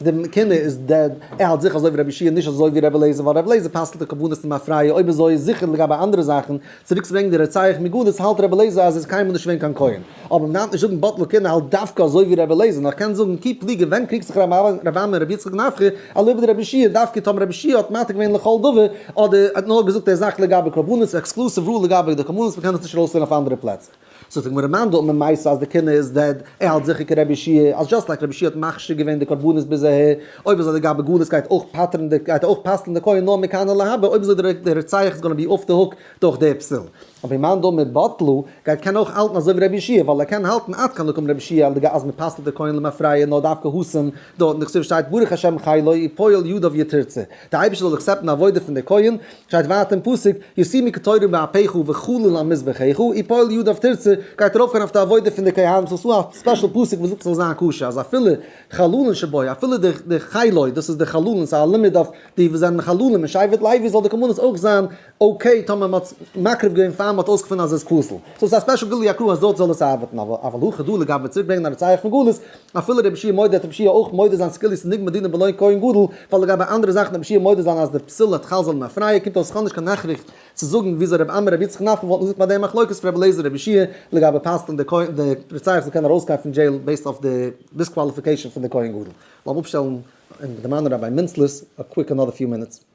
די כהונה איז dead, ער האלט זיכער אזוי ווי רבי יהושע נישט אזוי ווי רבי אליעזר ווייל רבי אליעזר פסל'ט די קרבנות למפרע אויב אזוי איז זיכער לגבי אנדערע זאכן צוריק צו ברענגען די רוצח מגלות האלט רבי אליעזר אז ער איז קיינמאל נישט געווען קיין כהן. אבער מ'דארף נישט זאגן בטלה כהונה האלט דווקא אזוי ווי רבי אליעזר, נאר קען זאגן כי פליגי ווען קריגט זיך רבי אמי און רבי יצחק נפחא אליבא דרבי יהושע דווקא טאמער רבי יהושע האט מתיר געווען לכל דבר אדער האט נאר געזאגט די זאך לגבי קרבנות exclusive rule לגבי די קרבנות מ'קען עס נישט ארויסלערנען אויף אנדערע פלעצער. זאגט די גמרא מאן דאמר מתה אז די כהונה איז dead ער האלט זיכער כרבי יהושע אז just like רבי יהושע האט מכשיר געווען די קרבנות ביז אהער אויב אזוי לגבי גלות גייט אויך פטר'ן די גייט אויך פסל'ן די כהן נאר מכאן ולהבא אויב אזוי די רוצח איז gonna be off the hook דורך די פסול. אבער מאן דאמר בטלו, גייט קען אויך האלטן אזוי ווי רבי יהושע, ווייל ער קען האלטן עד כאן לא קאמר רבי יהושע לגבי אז מען פסל'ט די כהן למפרע נאר דווקא התם, דארט אין די כתובה שטייט ברוך השם חילו ופועל ידיו יתרצה, די אייבערשטער זאל accept ן די עבודה פון די כהן, שטייט ווייטער אין פסוק, ישימו קטורת באפך וכליל על מזבחך, ופועל ידיו תרצה, גייט ארויפגיין אויף די עבודה פון די כהנים, סאו ס'דא א special פסוק וואס זאגט ס'זאל זיין כשר, אז אפילו חללין שבו, אפילו די די חילו, דאס איז די חללין, ס'איז א לימוד אויף די וואס זענען חללים אין שבט לוי, זאל די קרבנות אויך זיין okay טאמער מ'האט מקריב געווען פאר מ'האט אויסגעפונען אז עס איז פסול. סאו ס'איז א special גילוי הכרה אז דארט זאל עס ארבעטן, אבל אבל הכא דא לגבי צוריק ברענגען א רוצח פון גלות, אפילו רבי יהושע מודה וועט רבי יהושע אויך מודה זיין ס'כאילו ס'איז נגמר דינא בלא כהן גדול, ווייל לגבי אנדערע זאכן רבי יהושע מודה זיין אז די פסול האט חל זיין למפרע, קומט אויס כ'האב נישט קיין הכרח צו זאגן וויאזוי רבי אמי רבי יצחק נחמן וואלטן געזאגט ביי די מחלוקת פון רבי אליעזר רבי יהושע לגבי פסל'ן די כהן די רוצח זאל קענען ארויסגיין פון jail based אויף די disqualification פון די כהן גדול. לאמיר אפשטעלן און דערמאנען ראביי מינצלעס א quick another few minutes.